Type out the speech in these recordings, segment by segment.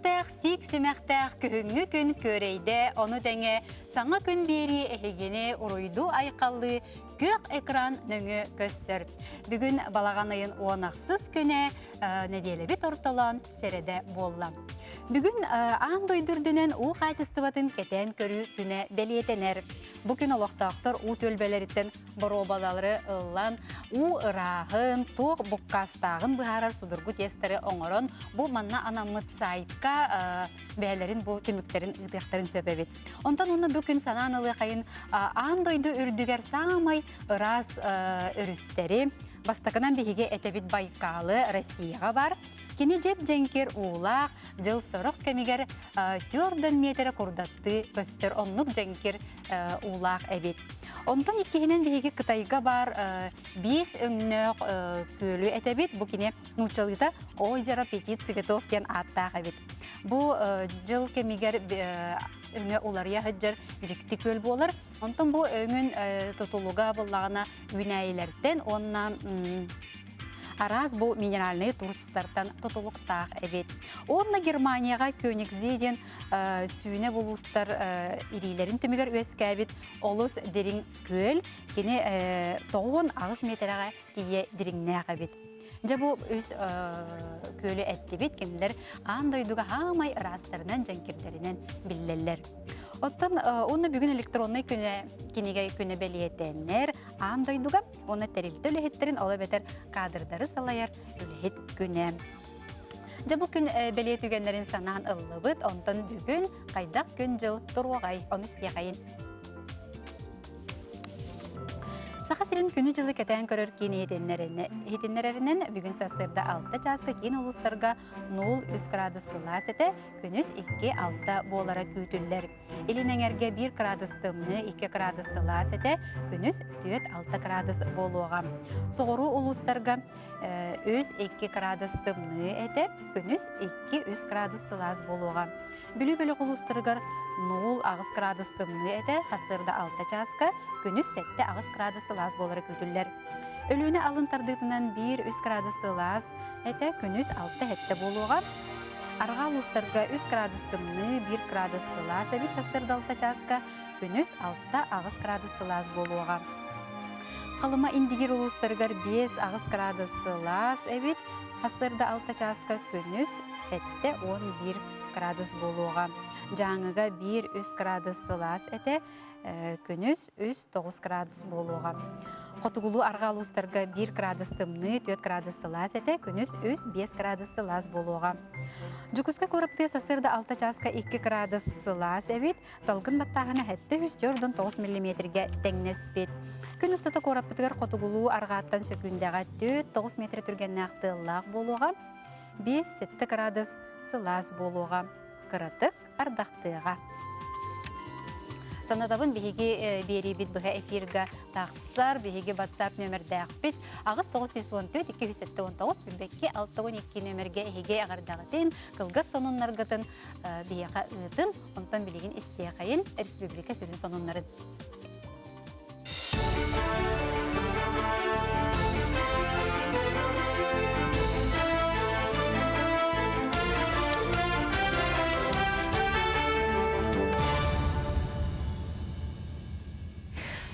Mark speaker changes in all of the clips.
Speaker 1: Күөрчэхтээх, сиик симэхтээх күһүҥҥү күн күөрэйдэ, ону тэҥэ саҥа күн биэрии эһигини уруйдуу-айхаллыы күөх экран нөҥүө көссөр. Бүгүн балаҕан ыйын 16 күнэ нэдиэлэбит ортолоон сэрэдэ буолла. Бүгүн аан дойду үрдүнэн уу хаачыстыбатын кэтээн көрүү күнэ бэлиэтэнэр. Бу күн олохтоохтор уу түөлбэлэриттэн боруобалары ыллан, уу ырааһын, туох буккаастааҕын быһаарар судургу тестэри оҥорон, бу манна анаммыт сайтка бэйэлэрин бу түмүктэрин ыытыахтарын сөп эбит. Онтон уонна бу күн санаан ылыахайын аан дойду үрдүгэр саамай ыраас өрүстэри бастакынан биһиги этэбит Байкалы Россияҕа бар. Кини дьэп-дьэҥкир уулаах, дьыл сорох кэмигэр 4 миэтэрэ курдаттыы көстөр оннук дьэҥкир уулаах эбит. Онтон иккиһинэн биһиги Кытайга баар биэс өҥнөөх күөлү этэбит. Бу кини нууччалыыта озеро пяти цветов диэн ааттаах эбит. Бу дьыл кэмигэр өҥө уларыйа сылдьар дьикти күөл буолар. Онтон бу өҥүн тутулуга буллаҕына үүнээйилэртэн уонна араас бу минеральнай турстартан тутулуктаах эбит. Уонна Германияҕа Кёнигзе диэн сүүнэ булуустар ириилэрин түмүгэр үөскээбит олус дириҥ күөл. Кини 98 миэтэрэҕэ тиийэ дириҥнээх эбит. Дьэ бу үс күөлү эттибит, кинилэр аан дойдуга хаамай ыраастарынан, дьэҥкирдэринэн биллэллэр. Оттон уонна бүгүн электроннай күнэ кинигэ күнэ бэлиэтэнэр аан дойдуга уонна тэрилтэ үлэһиттэрин ол эбэтэр кадрдары салайар үлэһит күнэ. Дьэ бу күн бэлиэ түгэннэрин санаан ыллыбыт, онтон бүгүн хайдах күн-дьыл туруоҕай, ону истиэхэйин. Саха сирин күнү-дьылы кэтээн көрөр киин иһитиннэрэринэн бүгүн сарсыарда 6 чааска киин улуустарга 0-3 градус сылаас этэ, күнүс 2-6 буолара күүтүллэр. Илин эҥэргэ 1 градус тымныы, 2 градус сылаас этэ, күнүс 4-6 градус буолуоҕа. Соҕуруу улуустарга 3-2 градус тымныы этэ, күнүс 2-3 градус сылаас буолуоҕа. Бүлүү бөлөх улуустарыгар 0-8 градус тымныы этэ, сарсыарда 6 чааска, күнүс 7-8 градус сылаас буолара күүтүллэр. Өлүөнэ алын тардыытынан 1-3 градус сылаас этэ, күнүс 6-7 буолуоҕа. Арҕаа улуустарга 3 градус тымныы, 1 градус сылаас эбит сарсыарда 6 чааска, күнүс 6-8 градус сылаас буолуоҕа. Халыма Индигир улуустарыгар 5-8 градус сылаас эбит, сарсыарда 6 чааска күнүс 7-11 градус буолуоҕа. Дьааҥыга 1-3 градус сылаас этэ, күнүс 3-9 градус буолуоҕа. Хотугулуу арҕаа улуустарга 1 градус тымныы, 4 градус сылаас этэ, күнүс 3-5 градус сылаас буолуоҕа. Дьокуускай куораппытыгар сарсыарда 6 чааска 2 градус сылаас эбит, салгын баттааһына 749 миллиметргэ тэҥнэспит. Күн устата куораппытыгар хотугулуу арҕааттан сөкүүндэҕэ 4-9 метр түргэннээх тыаллаах буолуоҕа. 5-7 градус сылаас буолуоҕа, кыратык ардахтыаҕа. Санатабын биһиги биэриибит быһа эфирга тахсар, биһиги WhatsApp нөмердээхпит 8 914 279 22 62 нөмерге эһиги эҕэрдэҕитин, кылгас сонуннаргытын биһиэхэ ыытын, онтон билигин истиэхэйин республика сүрүн сонуннарын.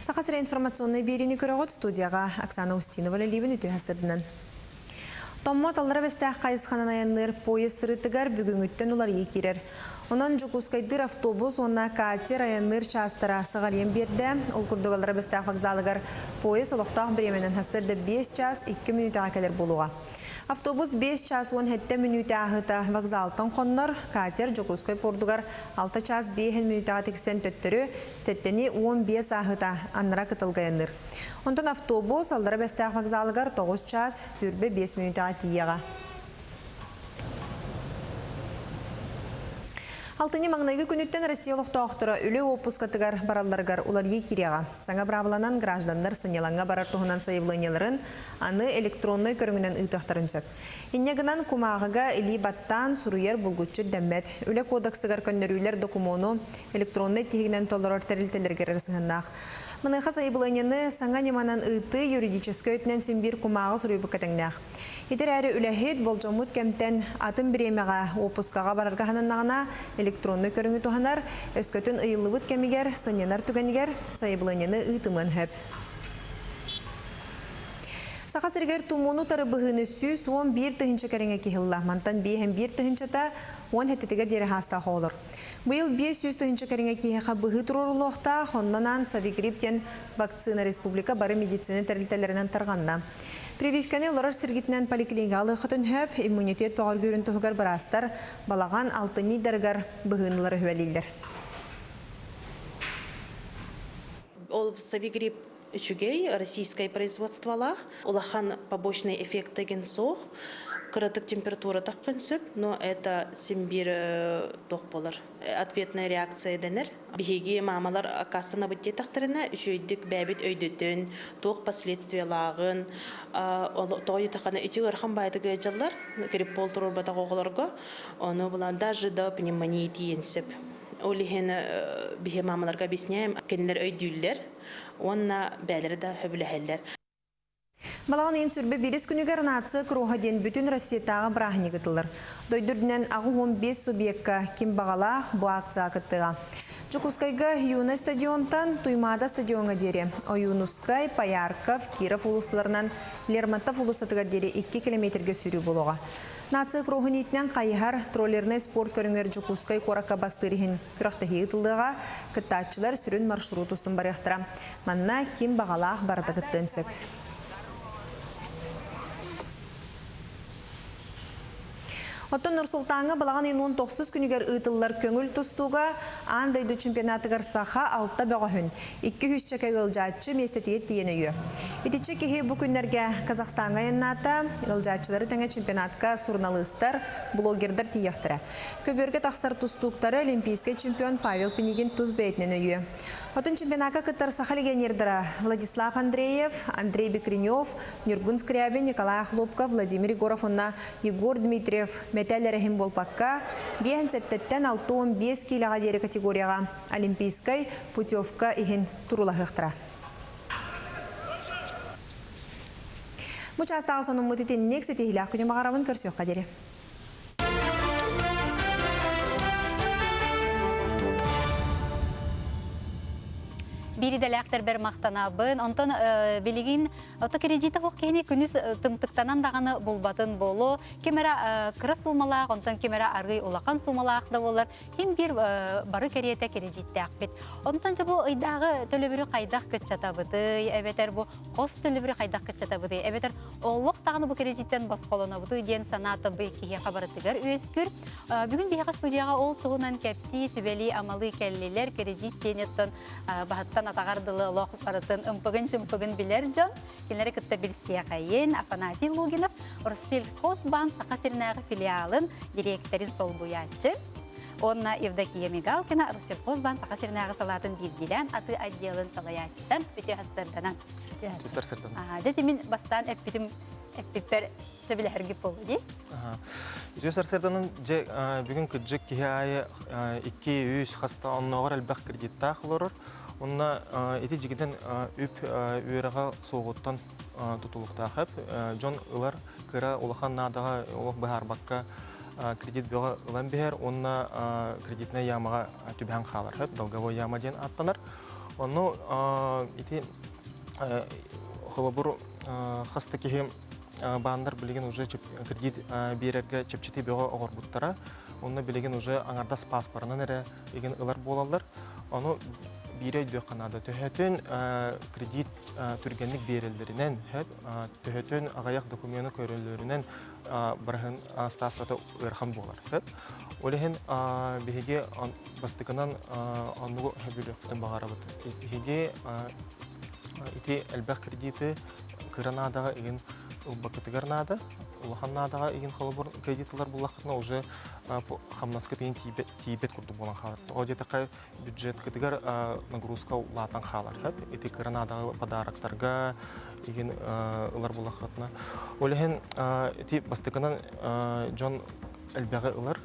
Speaker 2: Саха сирэ информационнай биэриини көрөҕүт студияҕа Оксана Устинова үлэлиибин үтүө хастырдынан. Томмот аллара бэстээх хайысханан айанныыр поезд сырыытыгар бүгүҥҥүттэн уларыйыы киирэр. Онон Дьокуускайдыыр автобус уонна катер айанныыр чаастара сыҕарыйан биэрдэ. Ол курдук аллара бэстээх вокзалыгар поезд олохтоох бириэмэнэн сарсыарда 5 чаас 2 мүнүүтэҕэ кэлэр буолуоҕа. Автобус 5 чаас 17 мүнүүтэ ааһыыта вокзалтан хоннор, катер Дьокуускай пордугар 6 чаас 5 мүнүүтэҕэ тиксэн төттөрү сэттэни 15 ааһыыта аннара кытылга айанныыр. Онтон автобус Аллара Бэстээх вокзалыгар 9 чаас 25 мүнүүтэҕэ тиийиэҕэ. Алтынньы маҥнайгы күнүттэн Россия олохтоохторо үлэ уоппускатыгар баралларыгар уларыйыы киириэҕэ. Саҥа быраабыланан гражданнар сынньалаҥҥа барар туһунан сайабылыанньаларын аны электроннай көрүҥүнэн ыытыахтарын сөп. Инньэ гынан кумааҕыга илии баттаан суруйар булгуччу ирдэммэт. Үлэ кодексыгар көннөрүүлэр докумуону электроннай тиһигинэн толорор тэрилтэлэригэр эрэ сыһыаннаах. Маныаха сайабылыанньаны саҥа ньыманан ыытыы юридическай өттүнэн син биир кумааҕы суруйбукка тэҥнээх. Ити эрээри үлэһит болдьоммут кэмтэн атын бириэмэҕэ уоппускаҕа барарга сананнаҕына электроннай көрүҥү туһанар, өскөтүн ыйыллыбыт кэмигэр сынньанар түгэнигэр сайабылыанньаны ыытымыан сөп. Саха сиригэр тумууну утары быһыыны 111 тыһыынча кэриҥэ киһи ылла. Мантан 51 тыһыынчата 17-тигэр диэри хаастаах оҕолор. Быйыл 500 тыһыынча кэриҥэ киһиэхэ быһыы туруоруллуохтаах, онон аан Совигрипп диэн вакцина республика бары медицина тэрилтэлэринэн тарҕанна. Прививканы олорор сиргитинэн поликлиника алыаххытын сөп, иммунитет бөҕөргүүрүн туһугар быраастар балаҕан алтынньы ыйдарыгар быһыынылары үһүөлииллэр.
Speaker 3: Ол Совигрипп үчүгэй российскай производстволаах, улахан побочный эффект деген суох, кыратык температура таххан сөп, но это син биир туох болар ответная реакция дэнэр. Биһиги маамалар аккаастанабыт диэтэхтэринэ, үчүгэйдик бэйэбит өйдөтөн, туох последствиялааҕын, тоҕо диэтэххинэ ити ыарахан баайдык ыалдьаллар, гриппол туруорбатах оҕолорго, ону булан даже до пневмонии тиийэн сөп. Ол иһин биһи маамаларга объясняем, кинилэр өйдүүллэр уонна бэйэлэрэ да сөбүлэһэллэр.
Speaker 2: Балаҕан ыйын сүрбэ биирис күнүгэр Нация кроһа диэн бүтүн Россиятааҕы бырааһынньык ыытыллар. Дойду үрдүнэн 85 субъекка ким баҕалаах бу акцияҕа кыттыаҕа. Дьокуускайга Юность стадионтан Туймаада стадиоҥҥа диэри Ойуунускай, Поярков, Киров уулуссаларынан Лермонтов уулуссатыгар диэри 2 километрга сүүрүү буолуоҕа. Нация кроһун иитинэн хайыһар троллернай спорт көрүҥэр Дьокуускай куоракка бастыыр иһин күрэхтэһии ыытыллыаҕа, кыттааччылар сүрүн маршрут устун барыахтара. Манна ким баҕалаах барыта кыттыан сөп. Оттон Нур-Султаҥҥа балаҕан ыйын 19 күнүгэр ыытыллар көҥүл тустууга аан дойду чемпионатыгар саха алта бөҕөһүн, 200 чэкэ ыалдьааччы миэстэтигэр тиийэн өйүө. Итиччэ киһи бу күннэргэ Казахстаҥҥа айаннаата. Ыалдьааччылары тэҥэ чемпионатка суруналыыстар, блогердар тиийиэхтэрэ. Көбүөргэ тахсар тустууктары олимпийскай чемпион Павел Пинигин тус бэйэтинэн өйүө. Оттон чемпионакка кыттар саха легионердара Владислав Андреев, Андрей Бекренев, Ньургун Скрябин, Николай Охлопков, Владимир Егоров уонна Егор Дмитриев мэтээл эрэһин буолбакка, 57-тэн 65 киилэҕэ диэри категорияҕа олимпийскай путевка иһин туруулаһыахтара. Бу чаастааҕы сонуммут итинник ситиһиилээх күнү баҕарабын көрсүөххэ диэри.
Speaker 1: Биир идэлээхтэрбэр махтанабын. Онтон билигин ото кредита суох киһини күнүс тымтыктанан даҕаны булбатын буолуо. Ким эрэ кыра суумалаах, онтон ким эрэ арыый улахан суумалаах да буолар. Ким биир бары кэриэтэ кредиттээхпит. Онтон дьэ бу ыйдааҕы төлөбүрү хайдах кыччатабытый, эбэтэр бу хос төлөбүрү хайдах кыччатабытый, эбэтэр Олох даҕаны бу кирэдьиттэн босхолонобутуй диэн санаата бу киһиэхэ барытыгар үөскүүр. Бүгүн биһиэхэ студияҕа ол туһунан кэпсии, сүбэлии-амалыы кэллилэр. Кирэдьиит диэниттэн баһыттан атаҕар дылы олох барытын ымпыгын-чымпыгын билэр дьон. Кинилэри кытта билсиэхэйин Афанасий Лугинов, Россельхозбанк Саха сиринээҕи филиалын дириэктэрин солбуйааччы. Уонна Евдокия Мигалкина, Россельхозбанк Саха сиринээҕи салаатын биирдиилээн атыы отделын салайааччыта. Үтүө сарсыарданан.
Speaker 4: Түстэр сырдын.
Speaker 1: Дьэ мин бастаан эппитим эппиппэр сөбүлэһэргит буолуо дии.
Speaker 4: Үтүө сарсыарданан дьэ бүгүн кырдьык киһи аайы 2-3 хаста оннооҕор элбэх кредиттаах олорор. Онно ити дьигитэн үп үөрэҕэ суоҕуттан тутулуктаах эп. Дьон ылар кыра улахан наадаҕа олох быһаарбакка кредит бөҕө ылан биһэр уонна кредитнай ямаҕа түбэһэн хаалар. Долговой яма диэн ааттанар. Ону ити холобур хас да киһи бааннар билигин уже кредит биэрэргэ чэпчэтии бөҕө оҥорбуттара. Онно билигин уже аҥардас паспорынан эрэ игин ылар буолаллар. Ону биири өйдүөххэ наада. Төһөтүн кредит түргэнник биэрэллэринэн, төһөтүн аҕыйах докумены көрөллөрүнэн барыһын ставката ыарахан буолар. Ол иһин биһиги бастакынан оннугу сөбүлүөхпүтүн баҕарабыт. Биһиги ити элбэх кредиты кыра наадаҕа игин ылбаккытыгар наада. Улахан наадаҕа игин холобур кредит ылар буллаххытына уже хамнаскыт игин тиийбэт курдук буолан хаалар. Тоҕо диэтэххэ бюджеткытыгар нагрузка улаатан хаалар. Ити кыра наадаҕа подароктарга игин ылар буллаххытына. Ол иһин ити бастакынан дьон элбэҕи ылар.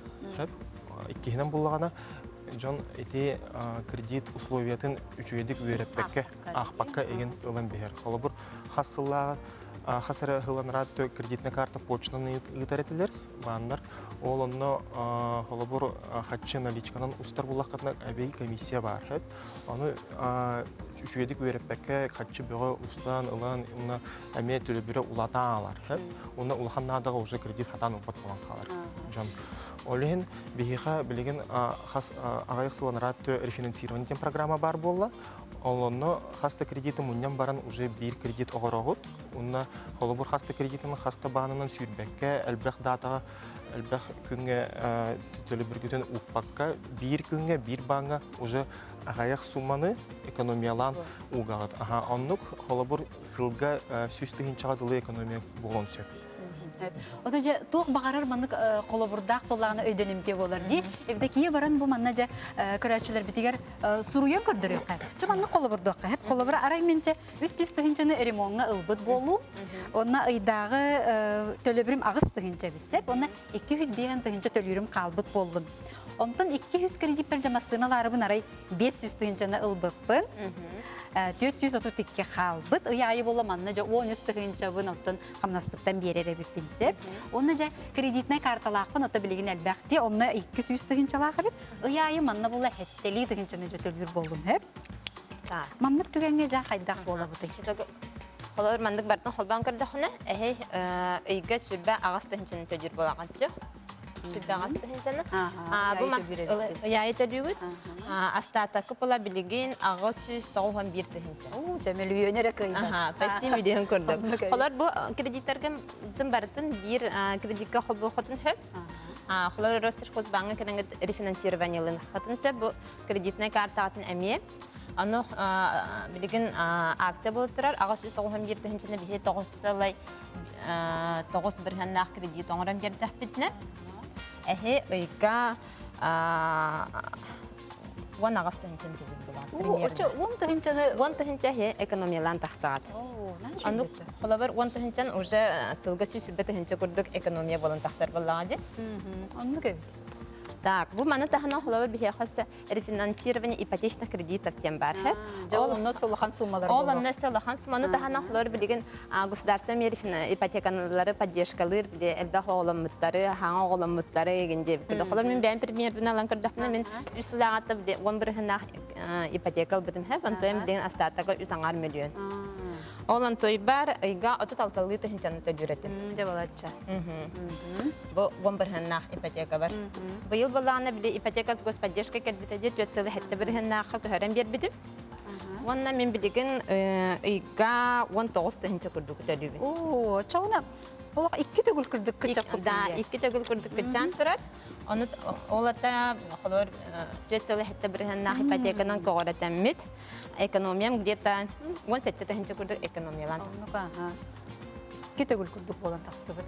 Speaker 4: Иккиһинэн буллаҕына дьон ити кредит условиятын үчүгэйдик үөрэппэккэ, аахпакка игин ылан биһэр. Холобур, хас сыллааҕы Хас эрэ сылланара кредитная карта почтаны ыытар этилэр, бааннар. Ол онно холобур хаччы наличканан устар буллаххытына эбэй комиссия баар. Ону үчүгэйдик үөрэппэккэ хаччы бөҕө устан ылан уонна эмиэ төлөбүрэ улаатан аалар. Уонна улахан наадаҕа уже кредит хатаан ылбат буолан хаалар дьон. Ол иһин биһиэхэ билигин хас аҕыйах сылланара рефинансирование диэн программа баар буолла. Ол онно хас да кредиты мунньан баран уже биир кредит оҕороҕут. Уонна холобур хас да кредитын хас да баанынан сүүрбэккэ элбэх датаҕа элбэх күҥҥэ төлөбүргүтүн укпакка биир күҥҥэ биир бааҥҥа уже аҕыйах сумманы экономиялаан уугаҕыт. Аха оннук холобур сылга 100 тыһыынчаҕа дылы экономия буолуон сөп.
Speaker 1: Ото дьэ туох баҕарар маннык холобурдаах буоллаҕына өйдөнүмтүө буолар дии. Евдокия баран бу манна дьэ көрөөччүлэрбитигэр суруйан көрдөрүөххэ. Чэ маннык холобурдуохха. Хеп холобура арай мин чэ 300 тыһыынчаны ремоҥҥа ылбыт буолуу. Онно ыйдааҕы төлөбүрүм 8 тыһыынча эбит сеп. Онно 205 тыһыынча төлүүрүм хаалбыт буоллун. Онтон 200 кредиппер дьэ массыыналаарыбын арай 500 тыһыынчаны ылбыппын. 432 хаалбыт. Ый аайы буола манна дьэ 13 тыһыынчабын оттон хамнаспыттан биэрэр эбиппин сөп. Онно дьэ кредитнай карталаахпын ото билигин элбэхти. Онно 200 тыһыынчалаах эбит. Ый аайы манна була хэттэлии тыһыынчаны дьэ төлүүр буоллум сөп. Маннык түгэҥҥэ дьэ хайдах буолабытый?
Speaker 5: Холобур маннык бартын холбоон көрдөхүнэ, эһэй ыйга 28 тыһыынчаны төлүүр буолаҕын 28 тыһыынчаны. Бу ыйаайы төлүүгүт. Остаток була билигин 891 тыһыынча.
Speaker 1: Уу, дьэ мөлүйүөн эрэ кыайбат.
Speaker 5: Почти миллион курдук. Холор бу кредиттарга барытын биир кредитка холбуоххутун сөп. Холор Россельхозбанка кэлэҥҥит рефинансированиелын хатын сөп. Бу кредитная картаҕытын эмиэ. Аны билигин акция буолуп турар. 891 тыһыынчаны биһи тоҕус сылай тоҕус бырыһыаннаах кредит оҥорон биэрдэхпитинэ, эһи ыйга 18 тыһыынчаны төлүүр буолаҕыт.
Speaker 1: Оччо 10 тыһыынчаны
Speaker 5: 10 тыһыынча эһи экономиялаан тахсаҕыт. Аны холобур 10 тыһыынчан уже сылга 120 тыһыынча курдук экономия буолан тахсар буоллаҕа дии.
Speaker 1: Оннук эбит.
Speaker 5: Так, бу маны таһынан холобур биһиэхэ өссө рефинансирование ипотечных кредитов диэн баар.
Speaker 1: Ол онно улахан суммалар
Speaker 5: Ол онно улахан сумманы таһынан холобур билигин государство ипотекалары поддержкалыыр били элбэх оҕоломмуттары, хаҥа оҕоломмуттары эгин диэбит. Холобур мин бэйэм примербин алан көрдөхпүнэ мин 3 сылааҕыта 10 бырыһынаах ипотека ылбытым хэп, онтон билигин остатога 3,5 миллион. Ол онтуйбар ыйга 36 тыһыынчаны төлүүр этим.
Speaker 1: Дьэ балачча.
Speaker 5: Бу 10 бырыһыаннаах ипотека бар. Быйыл боллаҕына били ипотека с господдержкой кэлбитэ дии 4,7 бырыһыаннаахха көһөрөн биэрбитим. Уонна мин билигин ыйга 19 тыһыынча курдук төлүүбүн.
Speaker 1: Оо, чоҕуна олох икки төгүл курдук кыччаппыт.
Speaker 5: Да, икки төгүл курдук кыччаан турар. Ону ол ата холор 4,7 бырыһыаннаах ипотеканан көҕүрэтэммит. Экономиям где-то 17 тыһыынча курдук экономиялаан.
Speaker 1: Оннук аха. Икки төгүл курдук буолан тахсыбыт.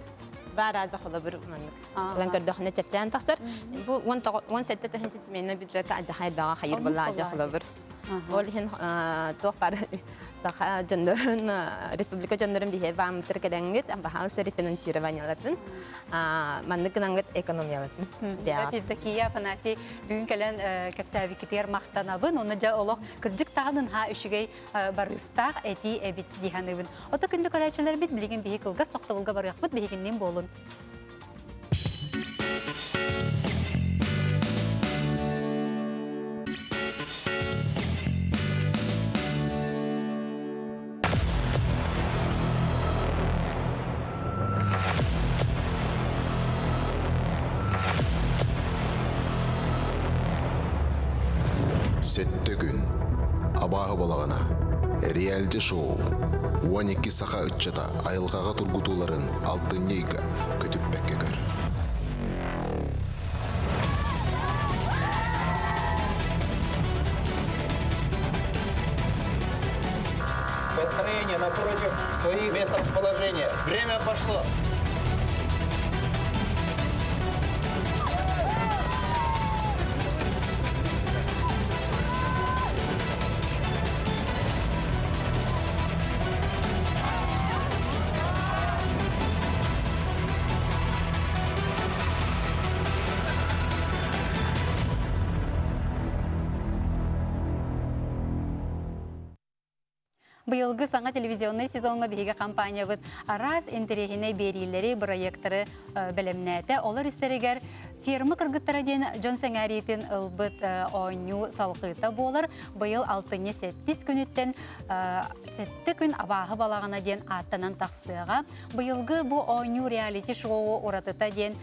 Speaker 5: Два раза холобур маннык. Ылан көрдөхүнэ чэпчээн тахсар. Бу 17 тыһыынча семейный бюджетка адьахай баҕа хайыр буолла адьа холобур. Ол иһин туох бар саха дьоннорун республика дьоннорун биһиэ бааммытыр кэлэҥҥит баһаалыста рефинансированиялатын маннык гынангыт экономиялатын.
Speaker 1: Евдокия Афанасий бүгүн кэлэн кэпсээбиккитигэр махтанабын. Оны дьэ олох кырдьык таҕанын ха үчүгэй барыстаах этии эбит диһаныбын. Ото күндү көрөөччүлэрбит билигин биһи кылгас тохтобулга барыахпыт биһигиннин буолун.
Speaker 6: Сэттэ күн. Абааһы балаҕана. Реалити шоу. 12 саха ыччата айылҕаҕа тургутууларын алтынньы ыйга көтүппэккэ көр.
Speaker 7: Построение напротив своих мест расположения. Время пошло.
Speaker 1: Быйылгы саҥа телевизионнай сезоҥҥа биһиги компаниябыт араас интэриэһинэй биэриилэри, бырайыактары бэлэмнээтэ. Олор истэригэр ферма кыргыттара диэн дьон сэҥээриитин ылбыт оонньуу салҕыыта буолар. Быйыл алтынньы сэттис күнүттэн сэттэ күн абааһы балаҕана диэн ааттанан тахсыаҕа. Быйылгы бу оонньуу реалити-шоу уратыта диэн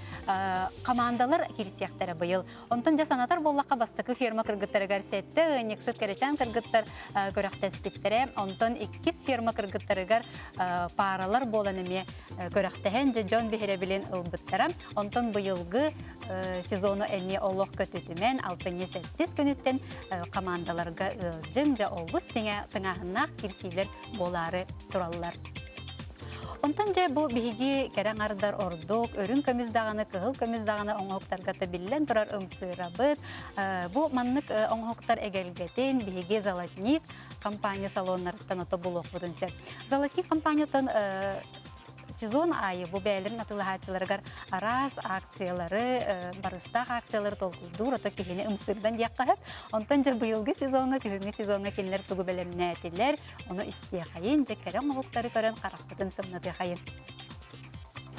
Speaker 1: командалар киирсиэхтэрэ быйыл. Онтон дьэ санатар буоллахха бастакы ферма кыргыттарыгар сэттэ ыанньыксыт кэрэчээн кыргыттар күрэхтэспиттэрэ. Онтон иккис ферма кыргыттарыгар пааралар буолан эмиэ күрэхтэһэн дьэ дьон биһирэбилин ылбыттара. Онтон быйылгы сезону эмиэ олох көтүтүмэн алтынньы сэттис күнүттэн командаларга ыалдьым дьэ олус тыҥааһыннаах кирсиилэр буолаары тураллар. Онтон дьэ бу биһиги кэрэ аҥардар ордук, үрүҥ көмүс даҕаны, кыһыл көмүс даҕаны оҥоһуктарга биллэн турар ымсыырабыт. Бу маннык оҥоһуктар эгэлгэтин биһиги Золотник компания салоннарыттан ото булуохпутун сөп. Золотник компаниятын сезон аайы бу бэйэлэрин атыылаһааччыларыгар араас акциялары, барыстаах акциялары толкуйдуур, ото киһини ымсыырдан диэххэ сөп. Онтон дьэ быйылгы сезоҥҥа, күһүҥҥү сезоҥҥа кинилэр тугу бэлэмнээтилэр, Ону истиэхэйин, дьэ кэрэ оҥоһуктары көрөн харахпытын сымнатыахайын.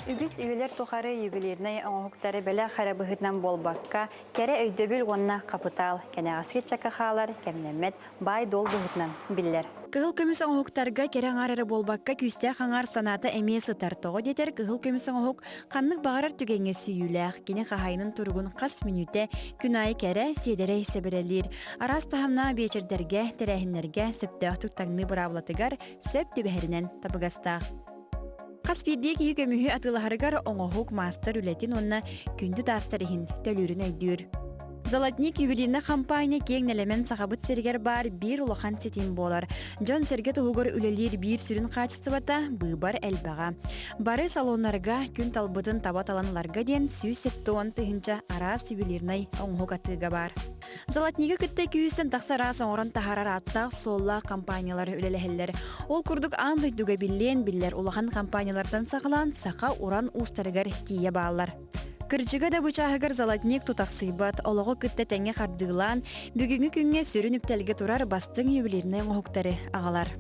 Speaker 8: Үгүс үйэлэр тухары ювелирнай оҥоһуктары бэлэх эрэ быһыытынан буолбакка, кэрэ өйдөбүл уонна хапытаал, кэнэҕэски ыччакка хаалар, кэмнэммэт баай-дуол быһыытынан биллэр.
Speaker 9: Кыһыл көмүс оҥоһуктарга кэрэ аҥаар эрэ буолбакка, күүстээх аҥаар санаата эмиэ сытар. Тоҕо диэтэр, кыһыл көмүс оҥоһук ханнык баҕарар түгэҥҥэ сүүйүүлээх, кини хаһаайынын туругун хас мүнүүтэ күн аайы кэрэ, сиэдэрэй сэбэрэлиир. Араас таһымнаах биэчэрдэргэ, тэрээһиннэргэ сөптөөхтүк таҥныы быраабылатыгар сөп түбэһэринэн табыгастаах. Хас биирдии киһи көмүһү атыылаһарыгар оҥоһук маастар үлэтин уонна күндү таастар иһин төлүүрүн өйдүүр. Золотник ювелирнай хампаанньа киэҥ нэлэмэн Сахабыт сиригэр баар биир улахан ситим буолар. Дьон-сэргэ туһугар үлэлиир биир сүрүн хаачыстыбата быыбар элбэҕэ. Бары салоннарга күн талбытын таба талан ыларга диэн 170 тыһыынча араас ювелирнай оҥоһук атыыга баар. Золотнигы кытта күүстэн тахса араас оҥорон таһаарар ааттаах-суоллаах компаниялар үлэлэһэллэр. Ол курдук аан дойдуга биллиэн биллэр улахан компаниялартан саҕалаан саха уран уустарыгар тиийэ бааллар. Кырдьыга да бу чааһыгар золотник тутахсыйбат, олоҕу кытта тэҥҥэ хардыылаан, бүгүҥҥү күҥҥэ сүрүн үктэлгэ турар бастыҥ ювелирнай оҥоһуктары аҕалар.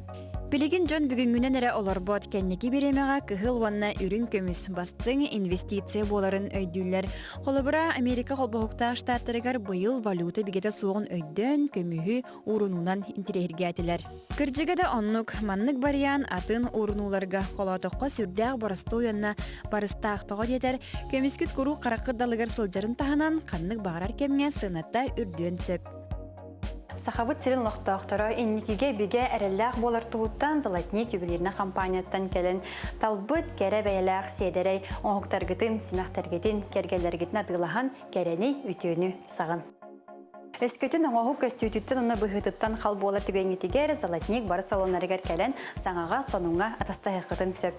Speaker 9: Билигин дьон бүгүҥҥүнэн эрэ олорбот, кэнники бириэмэҕэ кыһыл уонна үрүҥ көмүс бастыҥ инвестиция буоларын өйдүүллэр. Холобура, Америка Холбоһуктаах Штаттарыгар быйыл валюта бигэтэ суоҕун өйдөөн, көмүһү уурунуунан интэриэһиргээтилэр. Кырдьыга да оннук, маннык барыйаан атын уурунууларга холоотоххо сүрдээх боростуой уонна барыстаах тоҕо диэтэр, көмүскүт куруук хараххыт далыгар сылдьарын таһынан, ханнык баҕарар кэмҥэ сыаната үрдүөн сөп.
Speaker 8: Сахабыт сирин олохтоохторо инникигэ бигэ эрэллээх буолар туһуттан Золотник ювелирнай компанияттан кэлэн талбыт кэрэ бэйэлээх сиэдэрэй оҥоһуктаргытын, симэхтэргитин, кэргэллэргитин атыылаһан кэрэни, үтүөнү саҕын. Өскөтүн оҥоһук көстүүтүттэн уонна быһыытыттан хал буолар түгэҥҥитигэр Золотник бары салоннарыгар кэлэн саҥаҕа, сонуҥҥа атастаһыаххытын сөп.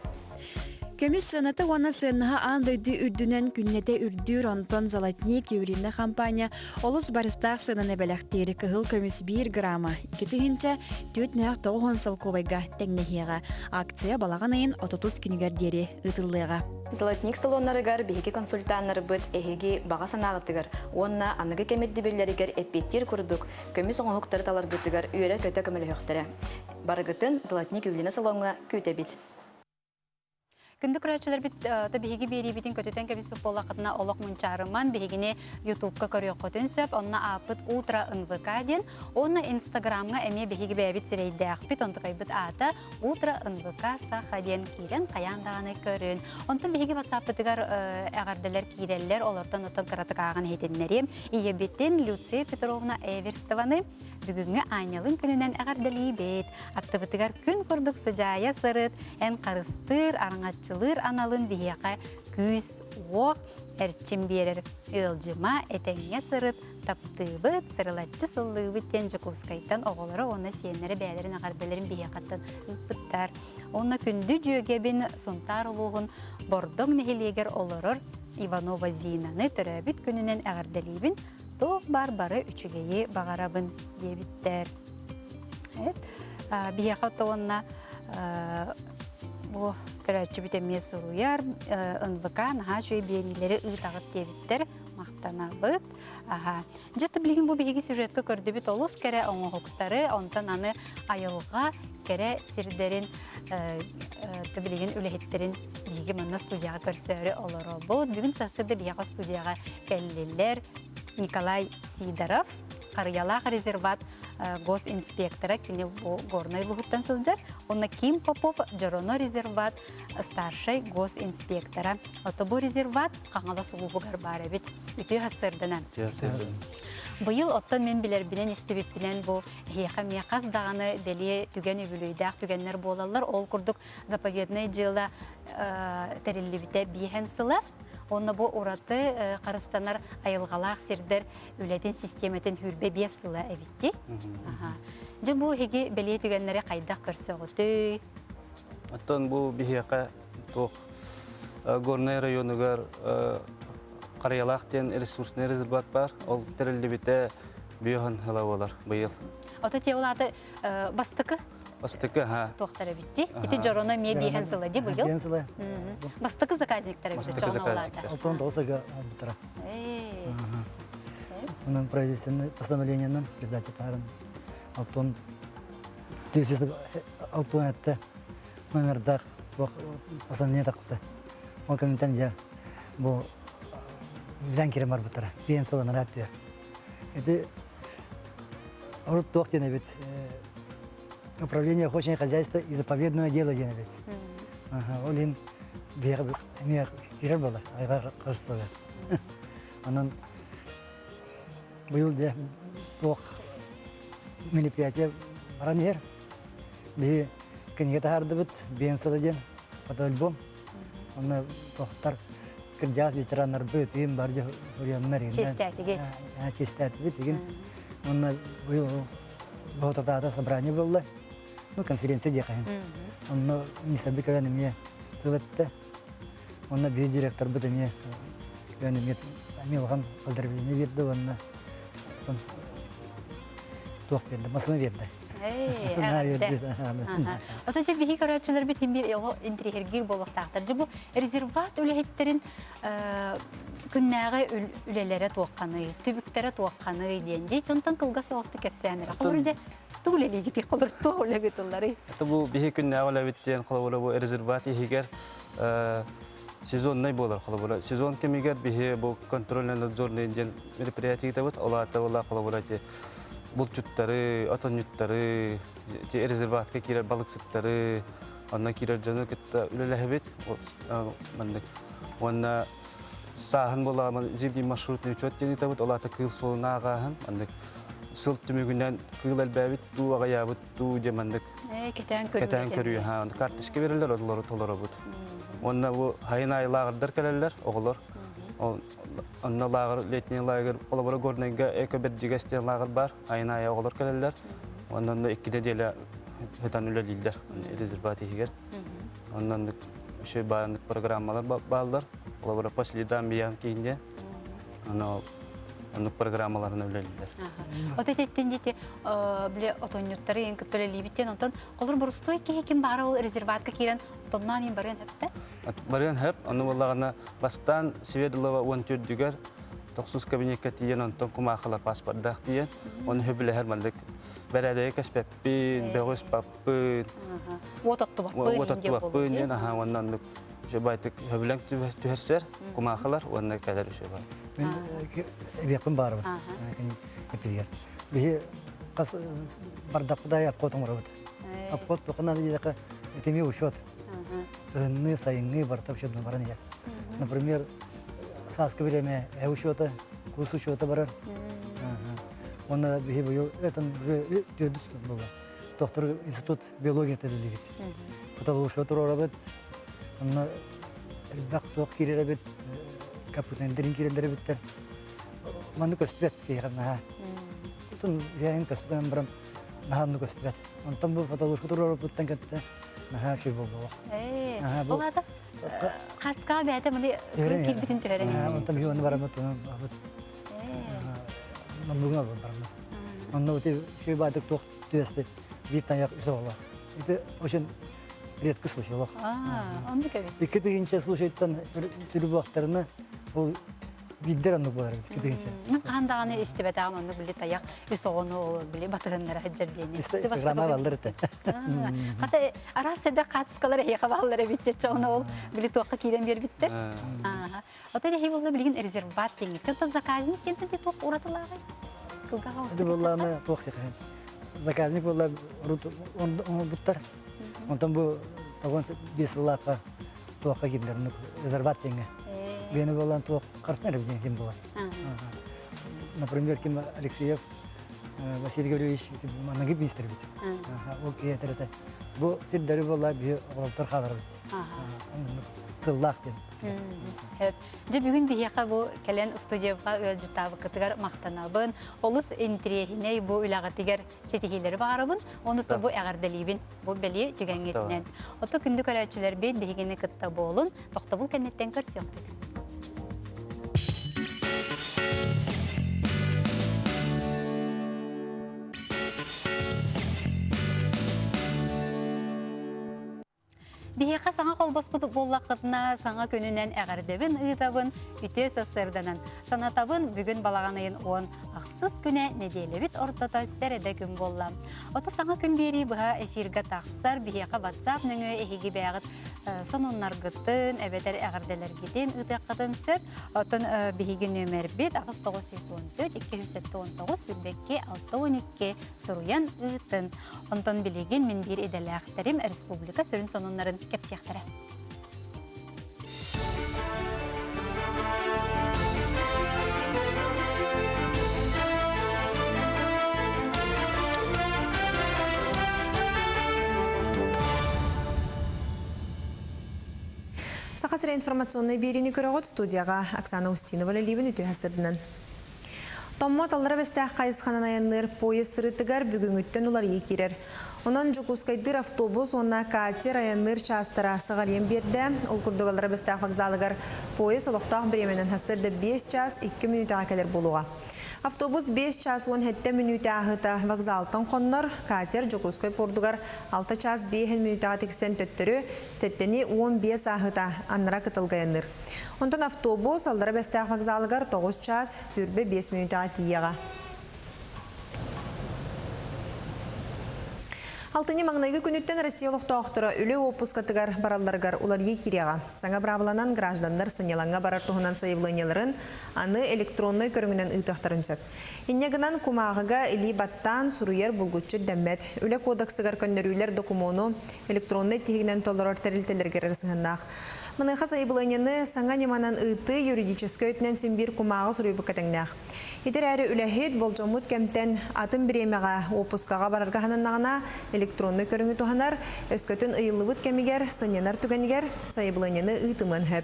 Speaker 9: Көмүс сыаната уонна сыаннаһа аан дойду үрдүнэн күннэтэ үрдүүр, онтон Золотник ювелирнай хампаанньа олус барыстаах сыананы бэлэхтиир. Кыһыл көмүс биир грамма 2049 солкуобайга тэҥнэһиэҕэ. Акция балаҕан ыйын 30 күнүгэр диэри ыытыллыаҕа.
Speaker 10: Золотник салоннарыгар биһиги консультаннарбыт эһиги баҕа санааҕытыгар уонна аныгы кэм ирдэбиллэригэр эппиэттиир курдук көмүс оҥоһуктары таларгытыгар үөрэ-көтө көмөлөһүөхтэрэ. Барыгытын Золотник ювелирнай салоҥҥа күүтэбит.
Speaker 1: Күндү көрөөччүлэрбит то биһиги биэриибитин көтүтэн кэбиспит буоллаххытына олох мунчаарыман биһигини ютубка көрүөххүтүн сөп онно ааппыт утро нвк диэн уонна инстаграмҥа эмиэ биһиги бэйэбит сирэйдээхпит онтукайбыт аата утро нвк саха диэн киирэн хайаан даҕаны көрүн онтон биһиги ватсаппытыгар эҕэрдэлэр киирэллэр олортон оттон кыратык ааҕан иһитиннэриэм ийэбитин Люция Петровна Эверстованы Бүгүҥҥү аанньалын күнүнэн эҕэрдэлиибит. Аттыбытыгар күн курдук сыдьаайа сырыт, эн харыстыыр, араҥаччылыыр аналын биһиэхэ күүс-уох, эрчим биэрэр. Ыалдьыма, этэҥҥэ сырыт, таптыыбыт, сырылаччы сыллыыбыт диэн Дьокуускайтан оҕолоро уонна сиэннэрэ бэйэлэрин эҕэрдэлэрин биһиэхэттэн ыыппыттар. Уонна күндү дьүөгэбин Сунтаар улууһун Бордоҥ нэһилиэгэр олорор Иванова Зинаны төрөөбүт күнүнэн эҕэрдэлиибин. Туох баар бары үчүгэйи баҕарабын диэбиттэр. Биһиэхэ уонна бу көрөөччүбүт эмиэ суруйар, НВК наһаа үчүгэй биэриилэри ыытаҕыт диэбиттэр. Махтана. махтанабыт. Аха. Дьэ, билигин бу биһиги сюжетка көрдүбүт олус кэрэ оҥоһуктары, онтон аны айылҕа кэрэ сирдэрин билигин үлэһиттэрин биһиги манна студияҕа көрсөөрү олоробут. Бүгүн сарсыарда биһиэхэ студияҕа кэллилэр Николай Сидоров, Харыйалаах резерват госинспектора, кини бу Горнай улууһуттан сылдьар, уонна Ким Попов, Дьороно резерват старшай госинспектора. Ото бу резерват Хаҥалас улууһугар баар эбит. Үтүө сарсыарданан. Быйыл оттон мен билэрбинэн истибиппинэн бу эһиэхэ эмиэ хас даҕаны бэлиэ түгэн үбүлүөйдээх түгэннэр буолаллар. Ол курдук заповедное дьыала тэриллибитэ биэһэн сыла. Онно бу ураты харыстанар айылҕалаах сирдэр үлэтин систиэмэтин 25 сыла эбитти. Дьэ бу эһиги бэлиэ түгэннэри хайдах көрсөҕүтүй?
Speaker 11: Оттон бу биһиэхэ туох Горнай районугар Харыйалаах диэн ресурсный резерват бар. Ол тэриллибитэ биоһын ыла буолар быйыл.
Speaker 1: Ото те улааты бастакы
Speaker 11: Бастакы, ха.
Speaker 1: Туохтар эбитти. Ити дьороно эмиэ биэһэн сыла ди быйыл.
Speaker 12: Биэһэн сыла.
Speaker 1: Бастакы заказниктар эбит
Speaker 11: Бастакы заказниктар.
Speaker 12: Алтан тоҕусага бутара. Онон правительственный постановлениенан председатель тааран алтон түсүс алтон этте номердаах постановление тахта. Ол кэминтэн дьэ бу билэн кирем барбыттара. Биэн сыланара түөр. Ити урут туох диэн эбит управление охотничьего хозяйства и заповедное дело диэн эбит. Ол иһин биһиэхэ эмиэ кирэр буолар, айҕа харыстыга. Онон быйыл дьэ туох мероприятие баран иһэр. Биһи кинигэ таһаардыбыт, биэн сыла диэн фотоальбом. Онно тохтар кырдьаҕас ветераннарбыт, иин бар дьэ хуруйаннар
Speaker 1: Чиэстээтигит.
Speaker 12: Чиэстээтибит игин. Онно быйыл Боотурдаата собрание буолла. Ну, конференция диэхэ. Онно министрбит кэлэн эмиэ тыл эттэ. Онно биир директорбыт эмиэ кэлэн эмиэ эмиэ улахан поздравление биэрдэ уонна туох биэрдэ, масына биэрдэ.
Speaker 1: Ото дьэ биһи көрөөччүлэрбит биир оҕо интириэһиргиир буолуохтаахтар. Дьэ бу резерват үлэһиттэрин күннээҕи үлэлэрэ туохханый, түбүктэрэ туохханый диэн дии дьонтон кылгас соҕустук кэпсээн эрэ. Холобур дьэ тугу үлэлиигитий, холобур туох үлэги тылларый?
Speaker 11: Это бу биһи күннээҕи үлэбит диэн холобура бу резерват иһигэр сезоннай буолар холобура. Сезон кэмигэр биһи бу контрольно-надзорный диэн мероприятие ыытабыт. Ол аата була холобура ити булчуттары, отонньуттары, ити резерватка киирэр балыксыттары, онно киирэр дьону кытта үлэлэһэбит. Маннык уонна сааһын буолааман зимний маршрутный учет диэн ыытабыт. Ол аата кыыл суолун ааҕааһын. Маннык сыл түмүгүнэн кыыл элбээбит дуу, аҕыйаабыт дуу диэн маннык
Speaker 1: кэтээн көрүү.
Speaker 11: Кэтээн көрүү. Ха, карточка береллер, олору толоробут. Уонна бу хайын аайы лааҕырдар кэлэллэр, оҕолор. Онно лааҕыр, летний лагерь, холобура Горнайга эко-бэрдьигэс диэн лааҕыр бар. Айын аайы оҕолор кэлэллэр. Онно онно икки нэдиэлэ хытан үлэлииллэр резерват иһигэр. Онно оннук үчүгэй бааннык программалар бааллар. Холобура по следам Биянки диэн. Аны оннук программаларына үлэлииллэр.
Speaker 1: От этеттин дити биле отонньуттары ең кытта үлэлиибит диэн онтон холор борустой киһи ким баара ол резерватка киирэн отонноон иин барыан хөптө.
Speaker 11: Барыан хөп, ону буоллаҕына бастаан Свердлова 14-дүгэр тохсус кабинекка тиийэн онтон кумаахыла паспордаах тиийэн ону сөбүлэһэр маннык бэрээдэги кэспэппин, бөҕү ыспаппын,
Speaker 1: уот оттубаппын,
Speaker 11: уот оттубаппын диэн аха уонна оннук үчүгэй сөбүлэҥ түһэрсэр кумаахылар уонна кэлэр үчүгэй.
Speaker 12: Мин эбиэхпин баарыбын эпизигэр. Биһи хас бардахпыт обход оҥоробут. Обход туоханан диэтэххэ этими учет. Кыһынны, сайыҥҥы барыта учет баран иһэр. Например, сааскы бириэмэ э учета, кус учета барар. Уонна биһи быйыл этом уже төрдүс буолла. Доктор институт биология тэрилигит. Фотоловушка туруорабыт. Онно элбэх туох киирэр эбит, капутендерин киирэллэр эбиттэр. Манны көстүбэт киһиэхэ наһаа. Тутун биһиэн көстүбэн баран наһаа онну көстүбэт. Онтон бу фотоловушка туруорбуттан кэнтэ наһаа үчүгэй буолла.
Speaker 1: Ээ, ол аата хацкаа бэйэтэ маны киирбитин түһэрэн.
Speaker 12: Онтон биһи оны бараммыт, абыт. Намнугун албын бараммыт. Онно ити үчүгэй баатык туох түбэсти биир таяк үс оҕолоох. Ити очень редкий случай олох.
Speaker 1: Оннук эбит.
Speaker 12: Икки тыһыынча случайтан түрү буолтарына ол. Биирдэр оннук буолар эбит китигинчэ.
Speaker 1: Мин хаһан даҕаны истибэтэҕим оннук били тайах үс оҕону били батыһыннара сылдьар диэни.
Speaker 12: Инстаграмма баллар этэ.
Speaker 1: Хата араас сэрдэх хаатыскалар эһиэхэ бааллар эбит диэччи ону ол били туохха киирэн биэрбиттэр. Отой эһи буолла билигин резерват диэҥҥит. Оттон заказник диэнтэн туох уратылааҕый? Кылгаҕа
Speaker 12: Ити буоллаҕына туох диэхэ заказник буолла урут оҥорбуттар. Онтон бу 95 сыллаахха туохха киирдилэр резерват диэҥҥэ. Биэни буолан туох хартан эрэ диэн ким буолар. Например, ким Алексеев Василий Гаврильевич маныгы министр бит. Ол киһи этэр этэ. Бу сирдэри буолла биһи оҕолоптор хааларбыт. Сыллаах диэн.
Speaker 1: Дьэ бүгүн биһиэхэ бу кэлэн студияга ыалдьыттаабыккытыгар махтанабын. Олус интириэһинэй бу үлэҕитигэр ситиһиилэри баҕарабын. Ону бу эҕэрдэлиибин. Бу бэлиэ түгэҥҥитинэн. Ото күндү көрөөччүлэрбит биһигини кытта буолун. Тохтобул кэнниттэн көрсүөхпүт. Биһиэхэ саҥа холбоспут буоллаххытына, саҥа күнүнэн эҕэрдэбин ыытабын, үтүө сарсыарданан. Санатабын, бүгүн балаҕан ыйын уон ахсыс күнэ нэдиэлэбит ортото сэрэдэ күн буолла. Ото саҥа күн биэрии быһа эфиргэ тахсар, биһиэхэ WhatsApp нөҥүө эһиги бэйэҕит сонуннаргытын, эбэтэр эҕэрдэлэргитин ыытыаххытын сөп. Оттон биһиги нүөмэрбит 8914 279 22 62 суруйан ыытын. Онтон билигин мин биир идэлээхтэрим республика сүрүн сонуннарын кэпсиэхтэрэ.
Speaker 2: Саха сирэ информационнай биэриини көрөҕүт студияҕа Оксана Устинова үлэлиибин үтүө хастырдынан. Томмот аллара бэстээх хайысханан айанныыр поезд сырыытыгар бүгүҥҥүттэн уларыйыы киирэр. Онон Дьокуускайдыыр автобус уонна катер айанныыр чаастара сыҕарыйан биэрдэ. Ол курдук аллара бэстээх вокзалыгар поезд олохтоох бириэмэнэн сарсыарда 5 чаас 2 мүнүүтэҕэ кэлэр буолуоҕа. Автобус 5 чаас 17 мүнүүтэ ааһыыта вокзалтан хоннор, катер Дьокуускай пордугар 6 чаас 5 мүнүүтэҕэ тиксэн төттөрү сэттэни 15 ааһыыта аннара кытылга айанныыр. Онтон автобус Аллара Бэстээх вокзалыгар 9 чаас 25 мүнүүтэҕэ тиийиэҕэ. Алтынньы маҥнайгы күнүттэн Россия олохтоохторо үлэ уоппускатыгар баралларыгар уларыйыы киириэҕэ. Саҥа быраабыланан гражданнар сынньалаҥҥа барар туһунан сайабылыанньаларын аны электроннай көрүҥүнэн ыытыахтарын сөп. Инньэ гынан кумааҕыга илии баттаан суруйар булгуччу ирдэммэт. Үлэ кодексыгар көннөрүүлэр докумуону электроннай тиһигинэн толорор тэрилтэлэргэ эрэ сыһыаннаах. Маныаха сайабылыанньаны саҥа ньыманан ыытыы юридическай өттүнэн син биир кумааҕы суруйбукка тэҥнээх. Ити эрээри үлэһит болдьоммут кэмтэн атын бириэмэҕэ уоппускаҕа барарга сананнаҕына электроннай көрүҥү туһанар, өскөтүн ыйыллыбыт кэмигэр сынньанар түгэнигэр сайабылыанньаны ыытымыан сөп.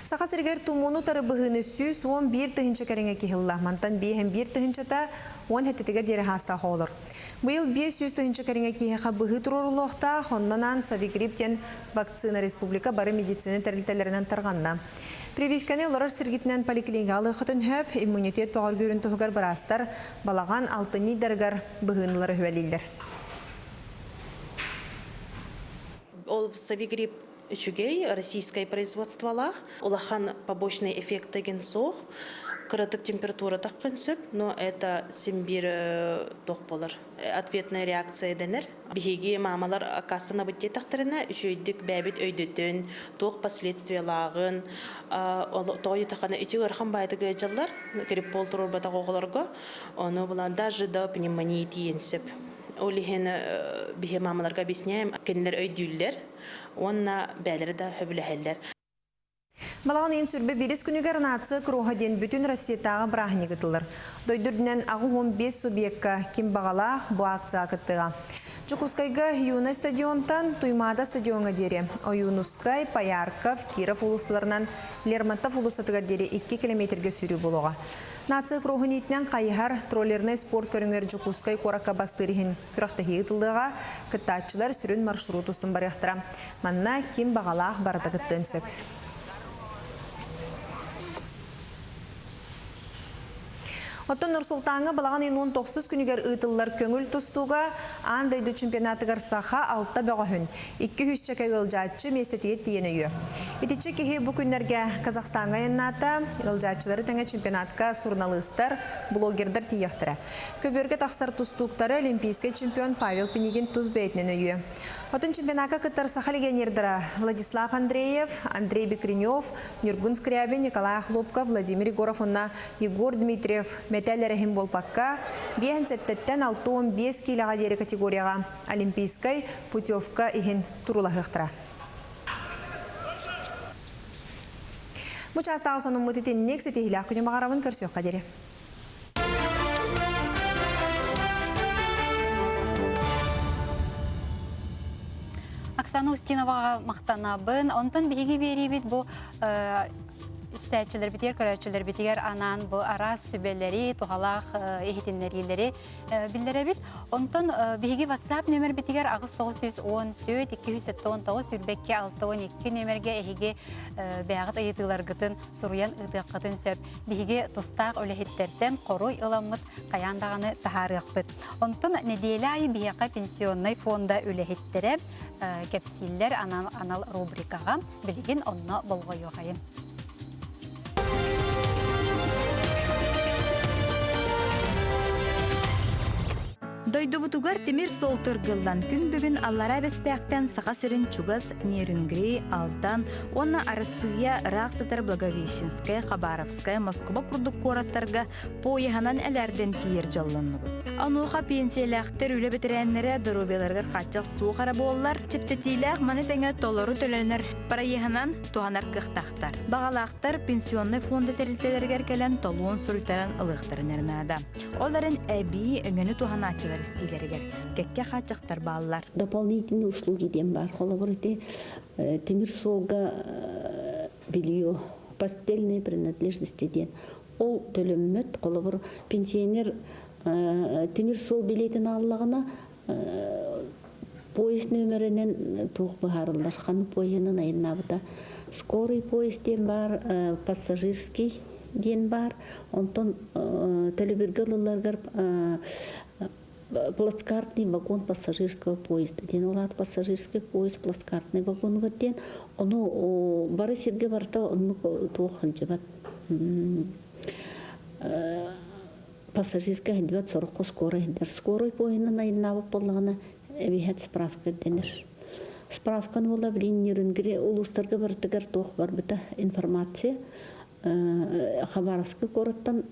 Speaker 2: Саха сиригэр тумууну утары быһыыны 111 тыһыынча кэриҥэ киһи ылла. Мантан 5 тыһыынчата 10 сэттэтигэр диэри хаастаах оҕолор. Быйыл 500 тыһыынча кэриҥэ киһиэхэ быһыы туруоруллуохтаах, онон аан Савигрипп диэн вакцина республика бары медицина тэрилтэлэринэн тарҕанна. Прививканы олорор сиргитинэн поликлиникаҕа ылыаххытын сөп, иммунитет бөҕөргүүрүн туһугар быраастар балаҕан алтынньы ыйдарыгар быһыыны ылары сүбэлииллэр.
Speaker 3: Ол Савигрипп үчүгэй российскай производстволаах улахан побочный эффект деген суох кыратык температура таххан сөп но это син биир туох буолар ответная реакция дэнэр биһиги маамалар аккаастанабыт диэтэхтэринэ үчүгэйдик бэйэбит өйдөтөн туох последствиялааҕын тоҕо диэтэххинэ ити ыарахан баайдык ыалдьаллар гриппол туруорбатах оҕолорго ону булан даже до пневмонии тиийэн сөп ол иһин биһи маамаларга объясняем кинилэр өйдүүллэр уонна бэйэлэрэ да сөбүлэһэллэр.
Speaker 2: Балаҕан ыйын сүрбэ биирис күнүгэр Нация кроһа диэн бүтүн Россиятааҕы бырааһынньык ыытыллар. Дойду үрдүнэн 85 субъекка ким баҕалаах бу акцияҕа кыттыаҕа. Дьокуускайга Юность стадионтан Туймаада стадиоҥҥа диэри Ойуунускай, Поярков, Киров уулуссаларынан Лермонтов уулуссатыгар диэри 2 километрга сүүрүү буолуоҕа. Нация кроһун иитинэн хайыһар троллернай спорт көрүҥэр Дьокуускай куоракка бастыыр иһин Күрэхтэһии ыытыллыаҕа, кыттааччылар сүрүн маршрут устун барыахтара. Манна ким баҕалаах барыта кыттыан сөп. Оттон Нур-Султаҥҥа балаҕан ыйын 19 күнүгэр ыытыллар көҥүл тустууга аан дойду чемпионатыгар саха алта бөҕөһүн, 200 чэкэ ыалдьааччы миэстэтигэр тиийэн өйүө. Итиччэ киһи бу күннэргэ Казахстаҥҥа айаннаата. Ыалдьааччылары тэҥэ чемпионатка суруналыыстар, блогердар тиийиэхтэрэ. Көбүөргэ тахсар тустууктары олимпийскай чемпион Павел Пинигин тус бэйэтинэн өйүө. Отон чемпионакка кыттар саха легионердара Владислав Андреев, Андрей Бекренев, Ньургун Скрябин, Николай Охлопков, Владимир Егоров уонна Егор Дмитриев мэтээл эрэһин буолбакка, 57-ттэн 65 киилэҕэ диэри категорияҕа олимпийскай путевка иһин туруулаһыахтара. Бу чаастааҕы сонуммут итинник ситиһиилээх күнү баҕарабын көрсүөххэ диэри.
Speaker 1: Оксана Устиноваҕа махтанабын. Онтон биһиги биэриибит бу истээччилэрбитигэр, көрөөччүлэрбитигэр анаан бу араас сүбэлэри, туһалаах иһитиннэриилэри биллэрэбит. Онтон биһиги WhatsApp нөмербитигэр 8914 279 22 62 нөмергэ эһиги бэйэҕит ыйытыыларгытын суруйан ыытыаххытын сөп. Биһиги тустаах үлэһиттэртэн хоруй ыламмыт хайаан даҕаны таһаарыахпыт. Онтон нэдиэлэ аайы биһиэхэ пенсионнай фонда үлэһиттэрэ кэпсииллэр анал рубрикаҕа. Билигин онно болҕойуохайын.
Speaker 9: Дойдубутугар тимир суол тыргыллан күн бүгүн Аллараа Бэстээхтэн Саха сирин чугас Нерюнгри, Алдан уонна Арассыыйа ыраах сытар Благовещенскай, Хабаровскай, Москуба курдук куораттарга поеһынан элээрдэн тиийэр дьоллоннубут. Онуоха пенсиялээхтэр үлэ бэтэрээннэрэ доруобуйаларыгар хааччах суох эрэ буоллар, чэпчэтиилээх маны тэҥэ толору төлөнөр проеһынан туһанар кыахтаахтар. Баҕалаахтар пенсионнай фонда тэрилтэлэригэр кэлэн толуон суруйтаран ылыахтарын эрэ наада. Ол эрэн эбии өҥөнү туһанааччылар истиилэригэр кэккэ хааччахтар бааллар.
Speaker 13: Дополнительные услуги диэн баар. Холобур ити тимир суолга белье, постельные принадлежности диэн. Ол төлөммөт, холобур, пенсионер тимир суол билетин ааллаҕына поезд нүөмэринэн туох быһаарыллар, ханнык поеһынан айаннаабыта. Скорый поезд диэн баар, пассажирский диэн баар. Онтон төлөбүргэ ылылларыгар плацкартный вагон пассажирского поезда диэн ол аат пассажирский поезд плацкартный вагонугар диэн ону бары сиргэ барыта оннук туох сылдьыбат пассажирскай сылдьыбат сороххо скорай сылдьар скорой поеһынан айаннаабыт буоллаҕына эбиһэт справка ирдэнэр справканы буола билин Нерюнгри улуустарга барытыгар туох барбыта информация Хабаровскай куораттан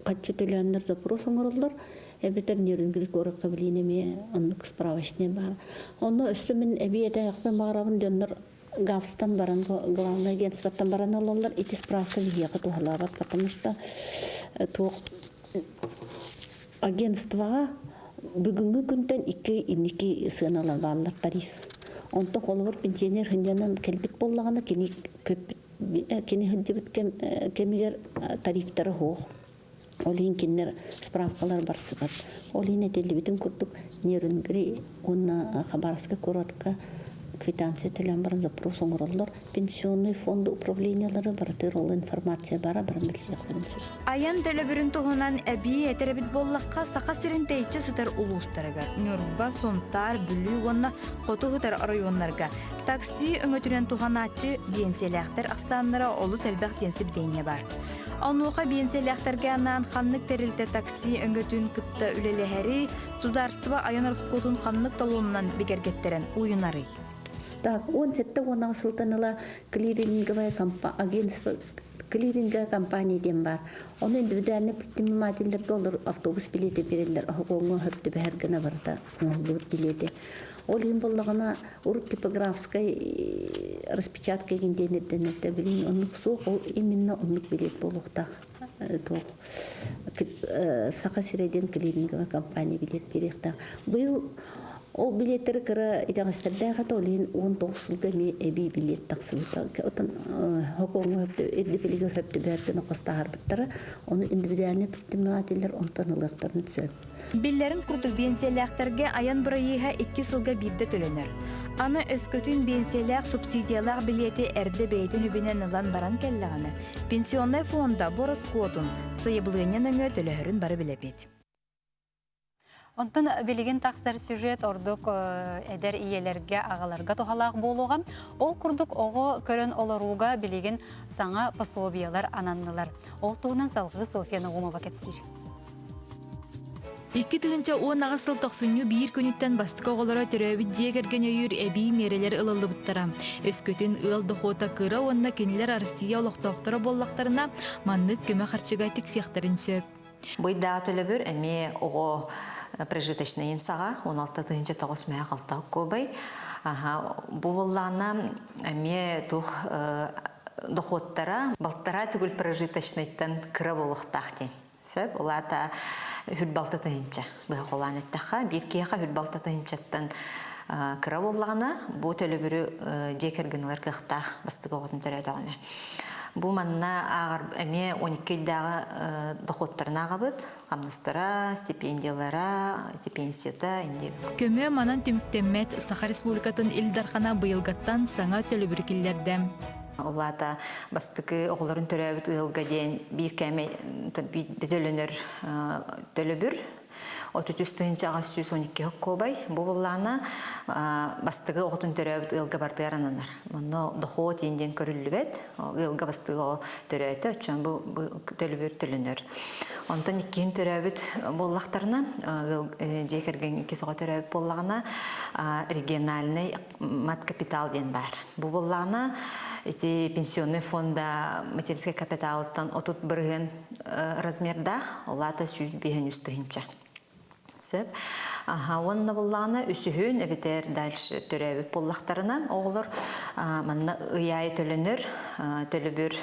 Speaker 13: хаччы төлөөннөр запрос оҥороллор эбэтэр Нерюнгри куоракка билиин эмиэ оннук справочный баар. Онно өссө мин эбии этээхпин баҕарабын дьоннор ГАВСтан баран главное агентствоттан баран ылаллар ити справка биһиэхэ туһалаабат потому что туох агентствоҕа бүгүҥҥү күнтэн икки инники сыаналар бааллар тариф. Онтон холобур пенсионер сынньанан кэлбит буоллаҕына кини көппүт Кини сылдьыбыт кэмигэр тарифтара суох. Ол иһин кинилэр справкалар барсыбат. Ол иһин этиллибитин курдук Нерюнгри уонна Хабаровскай куоратка квитанция төлөөн баран запрос оҥороллор. Пенсионный фонд управлениелары барытыгар ол информация бара баран билсиэхтэрин сөп.
Speaker 9: Айан төлөбүрүн туһунан эбии этэр эбит буоллахха, Саха сирин тэйиччи сытар улуустарыгар Ньурба, Сунтаар, Бүлүү уонна Хоту сытар оройуоннарга Такси өҥөтүнэн туһанааччы биэнсийэлээхтэр ахсааннара олус элбэх диэн сибидиэнньэ баар. Онуоха биэнсийэлээхтэргэ анаан ханнык тэрилтэ такси өҥөтүн кытта үлэлэһэри, судаарыстыба айан ороскуотун ханнык толуонунан бигэргэттэрэн уйунарый?
Speaker 13: Так, 17-18 сылтан ыла клиринговая агентство клиринговая компания диэн баар. Ону индивидуальный предпринимателлэргэ олор автобус билиэтэ биэрэллэр, оһоҕоҥҥо хөп түбэһэр гына барыта оҥоһуллубут билиэти. Ол иһин буоллаҕына, урут типографскай распечатка игин диэн ирдэнэртэ билигин оннук суох, ол именно оннук билиэт буолуохтаах туох Саха сирэ диэн клиринговая компания билиэт биэриэхтээх. Быйыл ол билиэттэри кыра итэҕэстэрдээх этэ, ол иһин 19 сылга эмиэ эбии билиэт тахсыбыта. Отон Хокоҥҥо хөптө ирдэбилигэр хөптүбэһэр гына хостаһарбыттара. Ону индивидуальный предпринимателлэр онтон ылыахтарын сөп.
Speaker 9: Биллэрин курдук, биэнсийэлээхтэргэ айан бырайыаһа икки сылга биирдэ төлөнөр. Аны өскөтүн биэнсийэлээх субсидиялаах билиэти эрдэ бэйэтин үбүнэн ылан баран кэллэҕинэ, пенсионнай фонда бу ороскуотун сайабылыанньа нөҥүө төлөһөрүн бары билэбит.
Speaker 1: Онтон билигин тахсар сюжет ордук эдэр ийэлэргэ, аҕаларга туһалаах буолуоҕа. Ол курдук оҕо көрөн олорууга билигин саҥа пособиелар ананнылар. Ол туһунан салгыы Софья Наумова кэпсиир.
Speaker 9: 2018 сыл тохсунньу биир күнүттэн бастакы оҕолоро төрөөбүт дьиэ кэргэн өйүүр эбии миэрэлэр ылыллыбыттара. Өскөтүн ыал дохуота кыра уонна кинилэр Россия олохтоохторо буоллахтарына, маннык көмө харчыга тиксиэхтэрин сөп.
Speaker 14: Быйдаа төлөбүр эмиэ оҕо прожиточнайын саҕа 16 тыһыынча тоҕус мэһэ халта куобай. Бу буоллаҕына эмиэ туох дохуоттара балтараа түгүл прожиточнайтан кыра буолуохтаах диэн. Сөп, ол аата хүрбалта тыһыынча быһа холоон эттэххэ, биир киһиэхэ хүрбалта тыһыынчаттан кыра буоллаҕына, бу төлөбүрү дьиэ кэргэн ылар кыахтаах бастакы оҕотун төрөөтөҕүнэ. Бу манна ааҕар эмиэ 12 ыйдааҕы доходтарын ааҕабыт, хамнастара, стипендиялара, пенсията инди.
Speaker 9: Көмө манан түмүктэммэт Саха Республикатын Ил Дархана быйылгаттан саҥа төлөбүрү киллэрдэ.
Speaker 14: Ол аата бастакы оҕолорун төрөөбүт ыалга диэн биир кээмэй төлөнөр төлөбүр 33 812 хоккуобай бу буллаана бастакы оҕотун төрөөбүт ыалга бардыгар ананар. Онно дохуот иин диэн көрүллүбэт. Ыалга бастакы оҕо төрөөтө, оччон бу төлөбүр төлөнөр. Онтон иккиһин төрөөбүт буоллахтарына, ыал дьиэ кэргэн иккис оҕо төрөөбүт буоллаҕына, региональный мат капитал диэн баар. Бу буоллаҕына ити пенсионный фонда материнскай капиталыттан 30 бырыһыан размердаах, ол аата 153 тыһыынча. Сөп. Аха, уонна буллаҕына үсүһүн эбэтэр дальше төрөөбүт буоллахтарына оҕолор манна ый аайы төлөнөр төлөбүр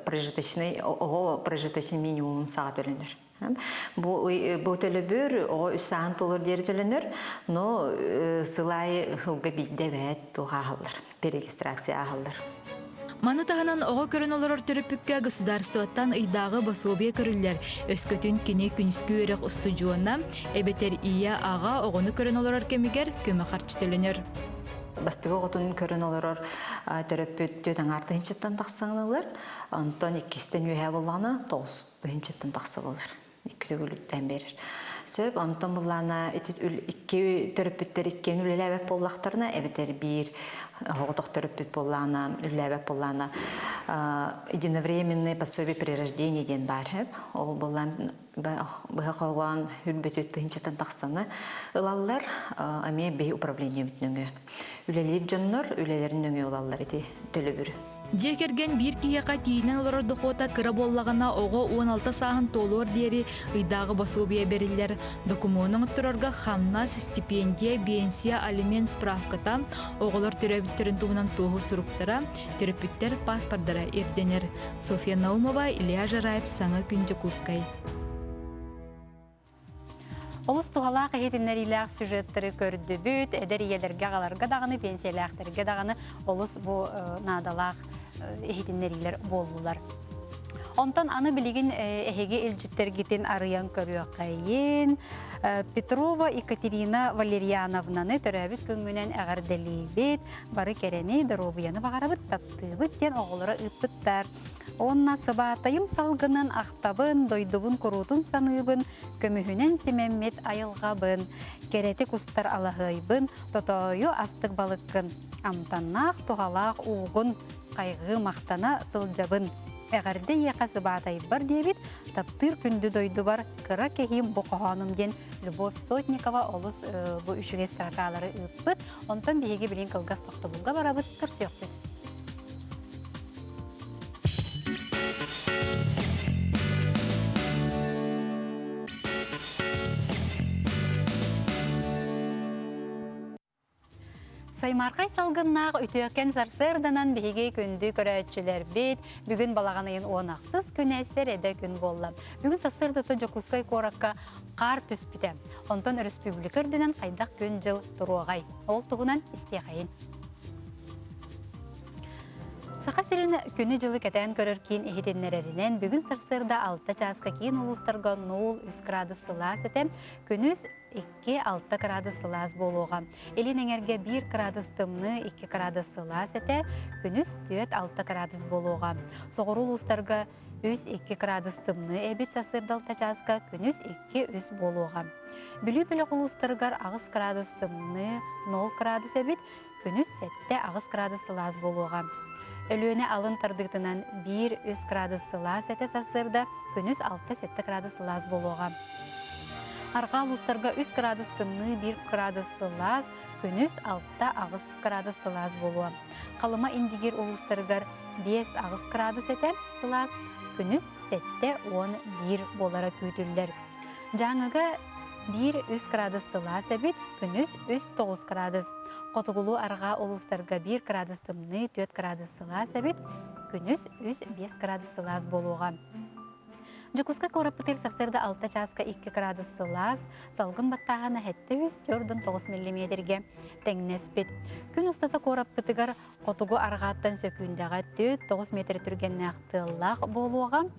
Speaker 14: прожиточный оҕо прожиточный минимумун саҕа төлөнөр. Бу, бу төлөбүр оҕо үс сааһын толор диэри төлөнөр, но сыл аайы сылга биирдэ эбээт туох ааһаллар, перерегистрация ааһаллар.
Speaker 9: Маны таһынан оҕо көрөн олорор төрөппүккэ государствоттан ыйдааҕы босуобуйа көрүллэр. Өскөтүн кини күнүскү үөрэх устудьуона, эбэтэр ийэ, аҕа оҕону көрөн олорор кэмигэр көмө харчы төлөнөр.
Speaker 14: Бастакы оҕотун көрөн олорор төрөппүт түөрт аҥаар тыһыынчаттан тахсан ылар. Онтон иккистэн үөһээ буоллаҕына тоҕус тыһыынчаттан тахса буолар. Икки төгүлүттэн биэрэр. Сөп, онтон буллаана ити икки төрөппүттэр иккиэн үлэлээбэт буоллахтарына, эбэтэр биир оҕотох төрөппүт буоллаана, үлэлээбэт буоллаана единовременное пособие при рождении диэн баар сөп. Ол буоллаан быһа холоон үрбүтүт тыһыынчаттан тахсаны ылаллар, эмиэ биһи управлениебит нөҥүө. Үлэлиир дьоннор үлэлэрин нөҥүө ылаллар ити төлөбүрү.
Speaker 9: Дьиэ кэргэн биир киһиэхэ тиийинэн олорор дохуота кыра буоллаҕына, оҕо 16 сааһын туолуор диэри ыйдааҕы босуобуйа бэриллэр. Докумуону оҥотторорго хамнас, стипендия, биэнсийэ, алимент справката, оҕолор төрөөбүттэрин туһунан туоһу суруктара, төрөппүттэр паспордара ирдэнэр. Софья Наумова, Илья Жараев, Саҥа күн Дьокуускай.
Speaker 1: Олус туһалаах иһитиннэриилээх сюжеттары көрдүбүт, эдэр ийэлэргэ, аҕаларга даҕаны, пенсиялээхтэргэ даҕаны олус бу наадалаах иһитиннэриилэр буоллулар. Онтон аны билигин эһиги илдьиттэргитин арыйан көрүөххэйин. Петрова Екатерина Валерьяновнаны төрөөбүт күҥҥүнэн эҕэрдэлиибит, бары кэрэни, доруобуйаны баҕарабыт, таптыыбыт диэн оҕолоро ыыппыттар. Уонна сыбаатайым салгынын ахтабын, дойдубун куруутун саныыбын, көмүһүнэн симэммит айылҕабын, кэрэтик устар алаһыайбын, тотоойу астык балыккын, амтаннаах туһалаах уугун хайҕыы махтана сылдьабын. Эҕэрдэ эйиэхэ сыбаатайбар диэбит таптыыр күндү дойдубар кыра кэһиим бу хоһоонум диэн Любовь Сотникова олус бу үчүгэй строкалары ыыппыт. Онтон биһиги билин кылгас тохтобулга барабыт, көрсүөхпүт. Саймаархай салгыннаах үтүөкэн сарсыарданан биһиги күндү көрөөччүлэрбит бүгүн балаҕан ыйын 16 күнэ сэрэдэ күн буолла. Бүгүн сарсыардата Дьокуускай куоракка хаар түспүтэ. Онтон өрөспүүбүлүкэ үрдүнэн хайдах күн-дьыл туруоҕай? Ол туһунан истиэхэйин. Саха сирин күнү-дьылы кэтээн көрөр киин иһитиннэрэринэн, бүгүн сарсыарда 6 чааска киин улуустарга 0-3 градус сылаас этэ, күнүс 2-6 градус сылаас буолуоҕа. Илин эҥэргэ 1 градус тымныы, 2 градус сылаас этэ, күнүс 4-6 градус буолуоҕа. Соҕуруу улуустарга 3-2 градус тымныы эбит сарсыарда 6 чааска, күнүс 2-3 буолуоҕа. Бүлүү бөлөх улуустарыгар 8 градус тымныы, 0 градус эбит, Күнүс 7-8 градус сылаас буолуоҕа. Өлүөнэ алын тардыытынан 1-3 градус сылаас этэ сарсыарда, күнүс 6-7 градус сылаас буолуоҕа. Арҕаа улуустарга 3 градус тымныы, 1 градус сылаас, күнүс 6-8 градус сылаас буолуо. Халыма Индигир улуустарыгар 5-8 градус этэ сылаас, күнүс 7-11 буолара күүтүллэр. Дьааҥыга 1-3 градус сылаас эбит, күнүс 3-9 градус. Хотугулуу-арҕаа улуустарга 1 градус тымныы, 4 градус сылаас эбит, күнүс 3-5 градус сылаас буолуоҕа. Дьокуускай куораппытыгар сарсыарда 6 чааска 2 градус сылаас, салгын баттааһына 749 миллиметргэ тэҥнэспит. Күн устата куораппытыгар хотугу арҕааттан сөкүүндэҕэ 4-9 метр түргэннээх тыаллаах буолуоҕа.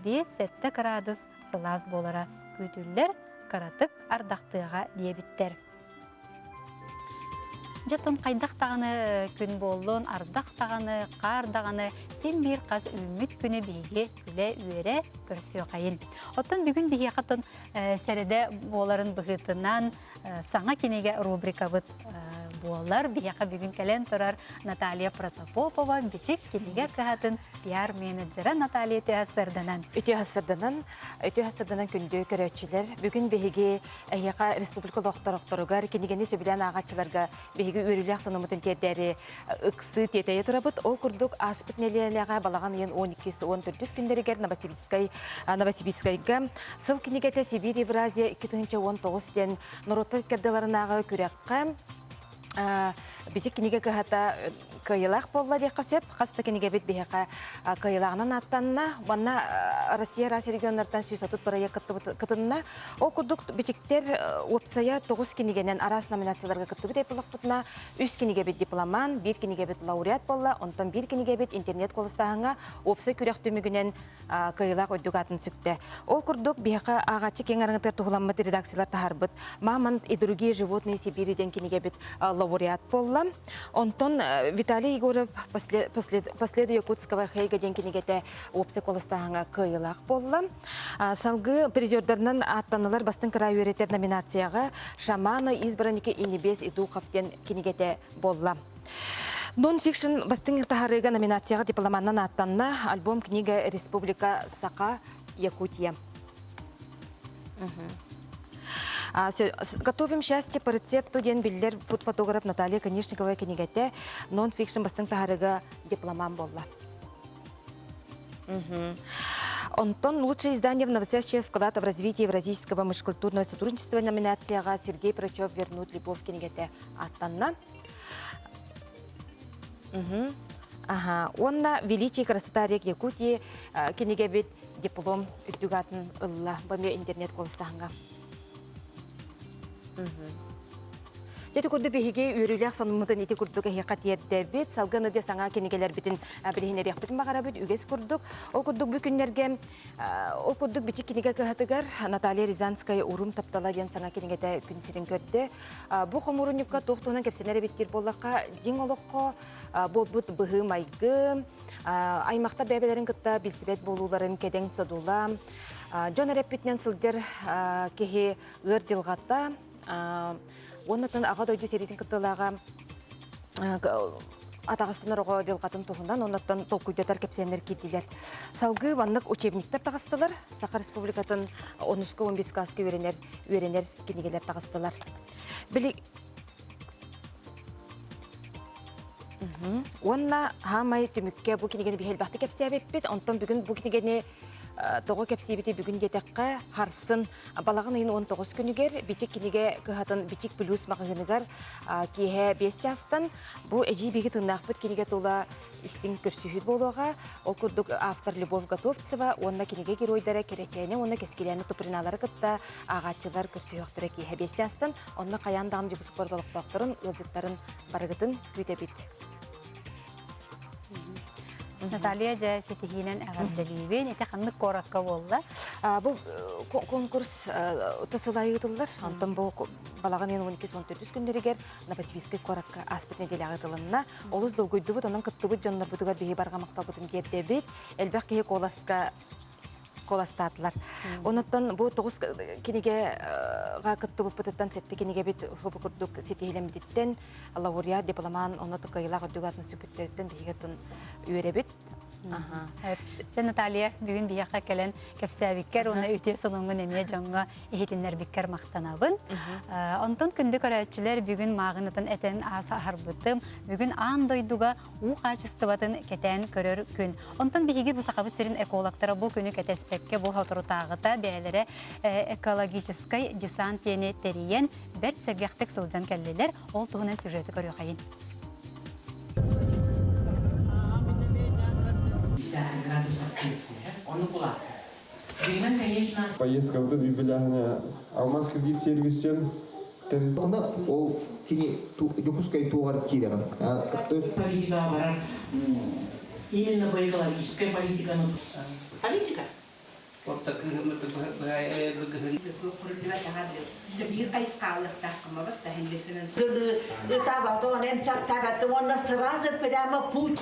Speaker 1: 5-7 градус сылаас буолара күүтүллэр, кыратык ардахтыаҕа диэбиттэр. Дьэ, тон хайдах даҕаны күн буоллун, ардах даҕаны, хаар даҕаны син биир хас үүммүт күнү биһиги күлэ-үөрэ көрсүөхайын. Оттон бүгүн биһиэхэ тон сэрэдэ буоларын быһыытынан саҥа кинигэ рубрикабыт буолар. Биһиэхэ бүгүн кэлэн турар Наталья Протопопова Бичик кинигэ кыһатын пиар-менеджерэ Наталья үтүө сырданан.
Speaker 15: Үтүө сырданан, үтүө сырданан күндү көрөөччүлэр. Бүгүн биһиги эһиэхэ республика олохторохторугар кинигэни сөбүлээн ааҕааччыларга биһиги үөрүүлээх сонуммутун тиэрдээри ыксыы тиэтэйэ турабыт. Ол курдук ааспыт нэдиэлэҕэ балаҕан ыйын 12-14 күннэригэр Новосибирскай Новосибирскайга сыл кинигэтэ Сибирь Евразия 2019 диэн норуоттар иккардыларынааҕы күрэххэ Бичик кинигэ кыһата кыайыылаах буолла диэххэ сөп. Хас да кинигэбит биһиэхэ кыайыылааҕынан ааттанна. Манна Россия араас регионнартан 130 бырайыак кытынна. Ол курдук бичиктэр уопсайа 9 кинигэнэн араас номинацияларга кыттыбыт эпилокпутуна үс кинигэбит дипломан, биир кинигэбит лауреат буолла, онтон биир кинигэбит интернет куоластааһыҥҥа уопсай күрэх түмүгүнэн кыайыылаах үрдүк аатын сүктэ. Ол курдук, биһиэхэ ааҕааччы киэҥ араҥатыгар туһуламмыт редакциялар таһаарбыт «Мамонт и другие животные Сибири» диэн кинигэбит лауреат буолла. Онтон Виталий Егоров «По следу якутского Хейга» диэн кинигэтэ уопсай куоластааһыҥҥа кыайыылаах буолла. Салгыы призердарынан ааттанылар бастыҥ кыраай үөрэтэр номинацияҕа «Шаманы, избранники и небес и духов» диэн кинигэтэ буолла. Нон-фикшн бастыҥ таһаарыыга номинацияҕа дипломаннан ааттанна альбом-книга Республика Саха, Якутия. Готовим счастье по рецепту диэн биллэр фуд-фотограф Наталья Конечникова кинигэтэ нон-фикшн бастыҥ таһаарыыга дипломан буолла. Онтон лучшее издание в новосящее вклад в развитие евразийского межкультурного сотрудничества номинацияҕа Сергей Прочев «Вернуть любовь» кинигэтэ ааттанна. Аха. Уонна «Величие красота рек Якутии» кинигэбит диплом үрдүк аатын ылла. Бу эмиэ интернет куоластааһыҥҥа. Дьэ ити курдук биһиги үөрүүлээх сонуммутун ити курдук эһиэхэ тиэрдэбит. Салгын ыды саҥа кинигэлэрбитин билиһиннэриэхпитин баҕарабыт үгэс курдук. Ол курдук бу күннэргэ ол курдук бичик кинигэ кыһатыгар Наталья Рязанская «Урум таптала» диэн саҥа кинигэтэ күн сирин көрдө. Бу хомуурунньукка туох туһунан кэпсэнэр эбит диир буоллахха, дьиҥ олоххо буолбут быһыы-майгы, аймахтар бэйэлэрин кытта билсибэт буолууларын кэдэҥ содула, дьон эрэппитинэн сылдьар киһи ыар дьылҕата, уонна Аҕа дойду сэриитин кыттыылааҕа атаҕастанар оҕо дьылҕатын туһунан оннуттан толкуйдатар кэпсээннэр киирдилэр. Салгыы маннык учебниктар таҕыстылар. Саха Республикатын онуска он бес класска үөрэнэр үөрэнэр кинигэлэр таҕыстылар. Били Уонна хаамай түмүккэ бу кинигэни биһи элбэхтик кэпсээбиппит. Онтон бүгүн бу кинигэни тоҕо кэпсиибити бүгүн диэтэххэ, харсын балаҕан ыйын 19 күнүгэр Бичик кинигэ кыһатын Бичик плюс маҕаһыыныгар киэһэ 5 чаастан бу эдьиий биһиги тыыннаахпыт кинигэ тула истиҥ көрсүһүү буолуоҕа. Ол курдук автор Любовь Готовцева уонна кинигэ геройдара Кэрэчээнэ уонна Кэскилээнэ Туприналары кытта ааҕааччылар көрсүһүөхтэрэ киэһэ 5 чаастан. Онно хайаан даҕаны Дьокуускай олохтоохторун, ыалдьыттарын барыгытын күүтэбит.
Speaker 1: Наталья дьэ ситиһиинэн эҕэрдэлиибин. Ити ханнык куоракка буолла?
Speaker 15: Бу конкурс сыл ыытыллар. Онтон бу балаҕан ыйын 12-14 күннэригэр Новосибирскай куоракка ааспыт нэдиэлэҕэ ыытылынна. Олус долгуйдубут, онон кыттыбыт дьоннорбутугар биһи барҕа махталбытын тиэрдэбит. Элбэх киһи куоласка куоластаатылар. Онуттан бу тоҕус кинигэҕэ кыттыбыппытыттан сэттэ кинигэбит бу курдук ситиһилэммититтэн лауреат, дипломан, онно кыайыылаах үрдүк аатын сүкпүттэриттэн биһиги оттон үөрэбит.
Speaker 1: Дьэ, Наталья, бүгүн биһиэхэ кэлэн кэпсээбиккэр уонна үтүө сонуҥҥун эмиэ дьоҥҥо иһитиннэрбиккэр махтанабын. Онтон күндү көрөөччүлэр бүгүн мааҕынытын этэн ааһарбытым. Бүгүн аан дойдуга уу хаачыстыбатын кэтээн көрөр күн. Онтон биһиги бу Сахабыт сирин экологтара бу күнү кэтэспэккэ бу соторутааҕыта бэйэлэрэ экологическай десант диэни тэрийэн бэрт сэргэхтик сылдьан кэллилэр. Ол туһунан сюжеты көрүөхэйин.
Speaker 16: Поездкабытын үбүлээһинэ Алмаз кредит сервистен
Speaker 17: Онно ол кини Дьокуускай туоҕар киирэҕин.
Speaker 18: Политикаҕа барар именно по экологической политиканы политика
Speaker 19: Орто кыһыммыты быһа
Speaker 20: Биир хайысхалыахтааххымабат да
Speaker 21: Уонна сразу прямо путь.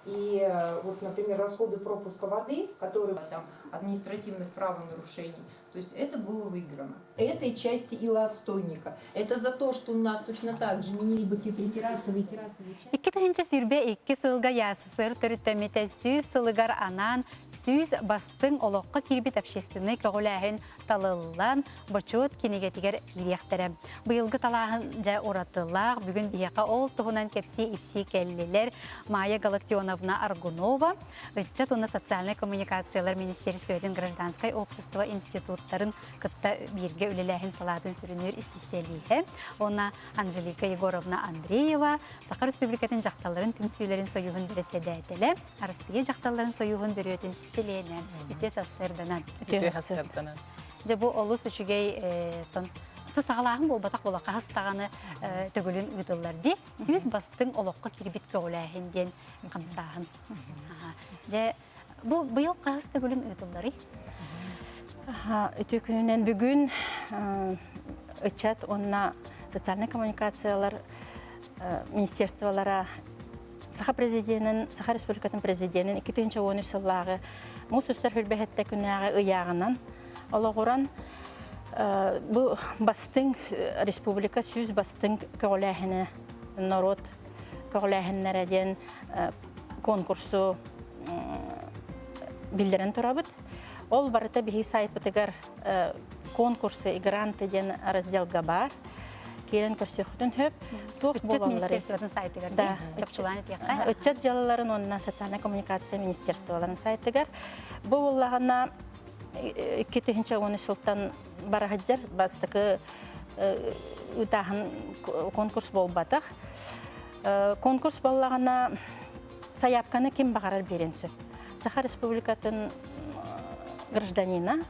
Speaker 22: И вот, например, расходы пропуска воды, которые там административных правонарушений, то есть это было выиграно. Этой части илоотстойника. Это за то, что у нас точно так же мини-либо террасовые террасовые части.
Speaker 1: 2022 сылга ЯССР төрүттэммитэ 100 сылыгар анаан 100 бастыҥ олоххо киирбит общественнай көҕүлээһин талыллан Бочуот кинигэтигэр киириэхтэрэ. Быйылгы талааһын дьэ уратылаах. Бүгүн биһиэхэ ол туһунан кэпсии-ипсии кэллилэр Майя Галактионовна Аргунова, ыччат уонна социальнай коммуникациялар министерствотын гражданскай общество институттарын кытта бииргэ үлэлээһин салаатын сүрүннүүр исписэлииһэ уонна Анжелика Егоровна Андреева, Саха Республикатын дьахталларын түмсүүлэрин союһун бэрэссэдээтэлэ, Арассыыйа дьахталларын союһун бөрүөтүн чилиэнэ. Үтүө сарсыарданан.
Speaker 23: Үтүө сарсыарданан.
Speaker 1: Дьэ бу олус үчүгэй тон саҕалааһын буолбатах буола хаһыс даҕаны төгүлүн ыытыллар дии. 100 бастыҥ олоххо киирбит көҕүлээһин диэн хамсааһын. Дьэ бу быйыл хаһыс төгүлүн ыытылларый?
Speaker 23: Үтүө күнүнэн бүгүн ыччат уонна социальнай коммуникациялар министерстволара Саха президенин, Саха Республикатын президенин 2013 сыллааҕы муус устар хүрбэһэттэ күнээҕи ыйааҕынан олоҕуран бу бастыҥ республика 100 бастыҥ көҕүлээһинэ норуот көҕүлээһиннэрэ диэн конкурсу биллэрэн турабыт. Ол барыта биһи сайтпытыгар конкурсы и гранты диэн разделга баар. Киирэн көрсүөххүтүн сөп.
Speaker 1: Туох Ыччат министерствотын сайтыгар да чопчулаан этиэххэ.
Speaker 23: Ыччат дьыалаларын уонна социальнай коммуникация министерстволарын сайтыгар. Бу буоллаҕына 2013 сылтан бара сылдьар бастакы ыытааһын конкурс буолбатах. Конкурс буоллаҕына сайаапканы ким баҕарар биэриэн сөп. Саха Республикатын гражданина,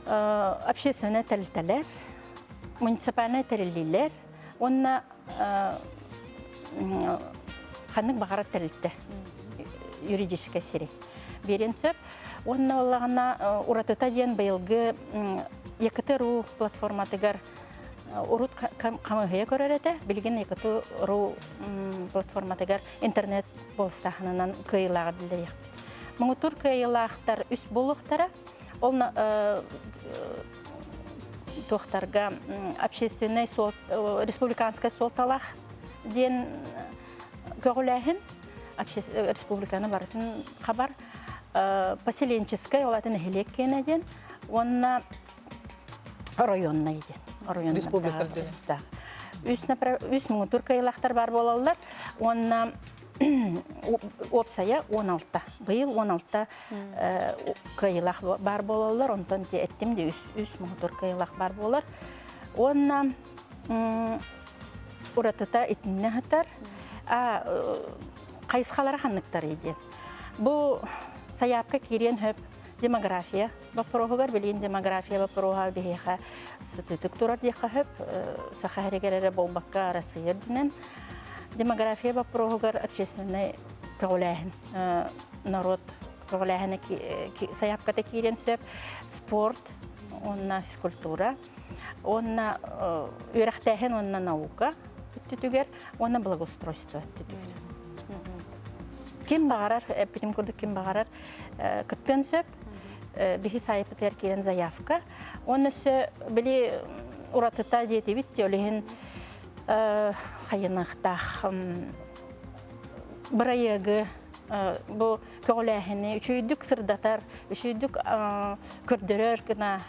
Speaker 23: общественнай тэрилтэлэр, муниципальнай тэриллиилэр уонна ханнык баҕарар тэрилтэ юридическай сири биэриэн сөп. Уонна буоллаҕына уратыта диэн быйылгы ЕКТ.ру платформатыгар урут хамыыһыйа көрөр этэ. Билигин ЕКТ.ру платформатыгар интернет буолстааһынынан кыайыылааҕы биллэриэхпит. Муҥутуур кыайыылаахтар үс буолуохтара. Ол туохтарга общественный суол республиканскай суолталаах диэн көҕүлээһин республиканы барытын хабар поселенческай ол аты нэһилиэк киэнэ диэн уонна оройуоннай диэн
Speaker 24: Республика
Speaker 23: үс үс муҥутуур кыайыылаахтар баар буолаллар уонна. Уопсайа 16. Быйыл 16 кыайыылаах баар буолаллар, онтон эттим де үс муҥутуур кыайыылаах баар буолар. Уонна уратыта итиннэ сытар. Хайысхалара ханныктарый диэн. Бу сайаапка киириэн сөп демография боппуруоһугар билигин демография боппуруоһа биһиэхэ сытыытык турар диэххэ сөп. Саха сиригэр эрэ буолбакка Арассыыйа үрдүнэн демография боппуруоһугар общественнай көҕүлээһин норуот көҕүлээһинэ сайаапката киириэн сөп. Спорт уонна физкультура уонна үөрэхтээһин уонна наука өттүтүгэр уонна благоустройство өттүтүгэр. Ким баҕарар, эппитим курдук ким баҕарар кыттыан сөп. Биһи сайыппытыгар киирэн заявка. Уонна өссө били уратыта диэтибит ол иһин хайыныахтаах бырайыагы бу көҕүлээһини үчүгүйдүк сырдатар, үчүгүйдүк көрдөрөр гына,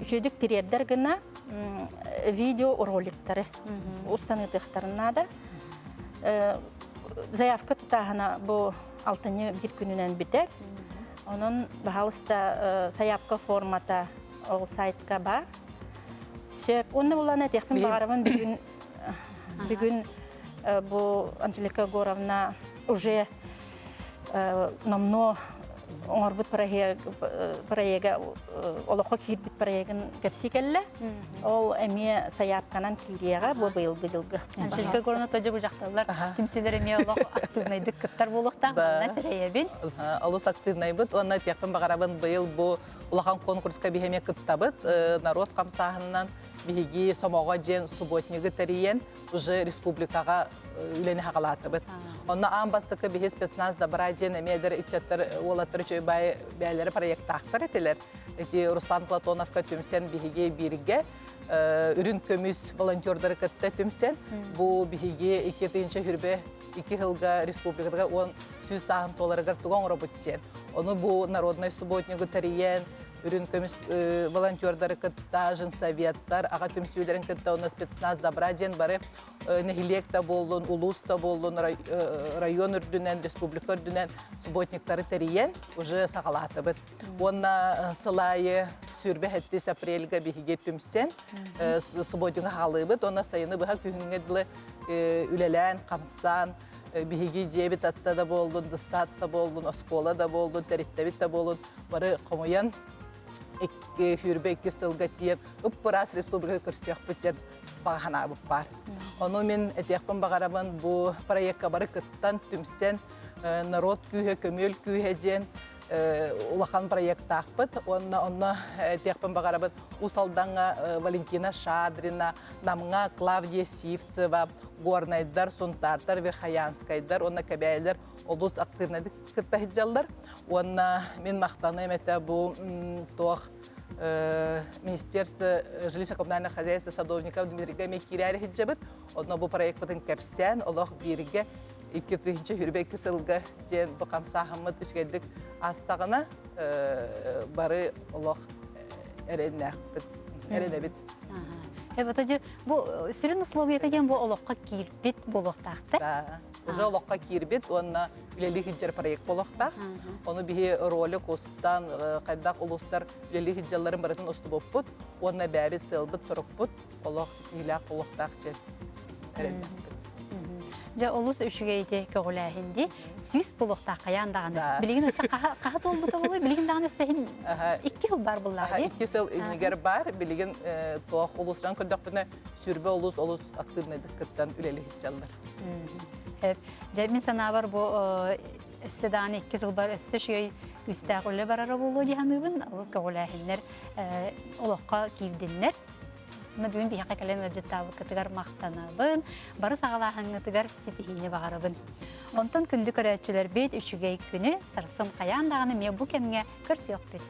Speaker 23: үчүгүйдүк тириэрдэр гына видео роликтары устанытыахтарын наада. Заявка тутааһына бу алтынньы биир күнүнэн бүтэр. Онон, баһаалыста, сайаапка формата ол сайтка баар. Сөп. Онно булан этиэхпин баҕарабын бүгүн бүгүн бу Анжелика Егоровна уже номнуо оҥорбут проега олоххо киирбит проегын кэпсии кэллэ. Ол эмиэ сайаапканан киириэҕэ бу быйылгы дьылга.
Speaker 1: Анжелика Егоровна тоже бу дьахталлар түмсүүлэр эмиэ олох активнайдык кыттар буолуохтаах. Манна сэрэйэбин.
Speaker 4: Олус активнайбыт уонна этиэхпин баҕарабын быйыл бу улахан конкурска биһи эмиэ кыттабыт. Народ хамсааһынынан биһиги сомоҕо диэн субботнигы тэрийэн уже республикаҕа үлэни хаҕалаатыбыт. Онно аан бастакы биһи спецназ добра диэн эмиэ эдэр ыччаттар уолаттар үчүгэй баай бэйэлэрэ проектаахтар этилэр. Ити Руслан Платоновка түмсэн биһиги бииргэ үрүн көмүс волонтердары кытта түмсэн бу биһиги 2022 сылга республикатыгар 10 сааһын туоларыгар тугу оҥоробут диэн. Ону бу народнай субботнигы тэрийэн үрүн көмүс волонтердары кытта, женсоветтар, аҕа түмсүүлэрин кытта уонна спецназ добра диэн бары нэһилиэк да буоллун, улуус да буоллун, район үрдүнэн, республика үрдүнэн субботниктары тэрийэн уже саҕалаатыбыт. Уонна сыл аайы сүүрбэ сэттис апрельга биһиги түмсэн субботнигы хаалыыбыт. Уонна сайыны быһа күһүҥҥэ дылы үлэлээн, хамсаан, биһиги дьиэбит атта да буоллун, дыссаат да буоллун, оскуола да буоллун, тэриттэбит да буоллун, бары хомуйан 22 сылга тиийэн ып-ыраас республика көрсүөхпүт диэн баҕа санаабыт баар. Ону мин этиэхпин баҕарабын бу проекка бары кыттан, түмсэн, народ күүһэ, көмүөл күүһэ диэн улахан проекттаахпыт. Уонна онно этиэхпин баҕарабын Уус Алдаҥҥа Валентина Шадрина, Намҥа Клавдия Сивцева, Горнайдар, Сунтаардар, Верхоянскайдар уонна Кэбээйилэр олус активнайдык кытта сылдьаллар. Уонна мин махтаныам этэ бу туох Министерство жилищно-коммунального хозяйства Садовников Дмитрийга эмиэ киирээри сылдьабыт. Онно бу проекпытын кэпсээн, олох бииргэ 2022 сылга диэн бу хамсааһыммыт үчүгэйдик аастаҕына бары олох эрэннээхпит, эрэнэбит.
Speaker 1: Эбэтэ бу сүрүн условията диэн бу олоххо киирбит буолуохтаахтар.
Speaker 4: Да, уже олоххо киирбит уонна үлэлии сылдьар проект буолуохтаах. Ону биһи ролик устан, хайдах улуустар үлэлии сылдьалларын барытын устубуппут уонна бэйэбит сыалбыт, сорукпут олох ситиһиилээх буолуохтаах диэн эрэллээхпит.
Speaker 1: Дьэ олус үчүгэй ити көҕүлээһин дии. Сүүс буолуохтаах хайаан даҕаны. Билигин оччо хаһа туолбута буолуой? Билигин даҕаны сэһин икки сыл бар буллаҕа дии.
Speaker 4: Икки сыл иннигэр бар. Билигин туох улуустан көрдөхпүнэ сүрбэ улуус олус активнайдык кыттан үлэлии сылдьаллар.
Speaker 1: Дьэ мин санаабар бу өссө даҕаны икки сыл бар өссө үчүгэй күүстээх үлэ барара буолуо дии саныыбын. Ол көҕүлээһиннэр олоххо киирдиннэр. Уонна бүгүн биһиэхэ кэлэн ыалдьыттаабыккытыгар махтанабын, бары саҕалааһыҥҥытыгар ситиһиини баҕарабын. Онтон күндү көрөөччүлэрбит үчүгэй күнү сарсын хайаан даҕаны эмиэ бу кэмҥэ көрсүөхпүт.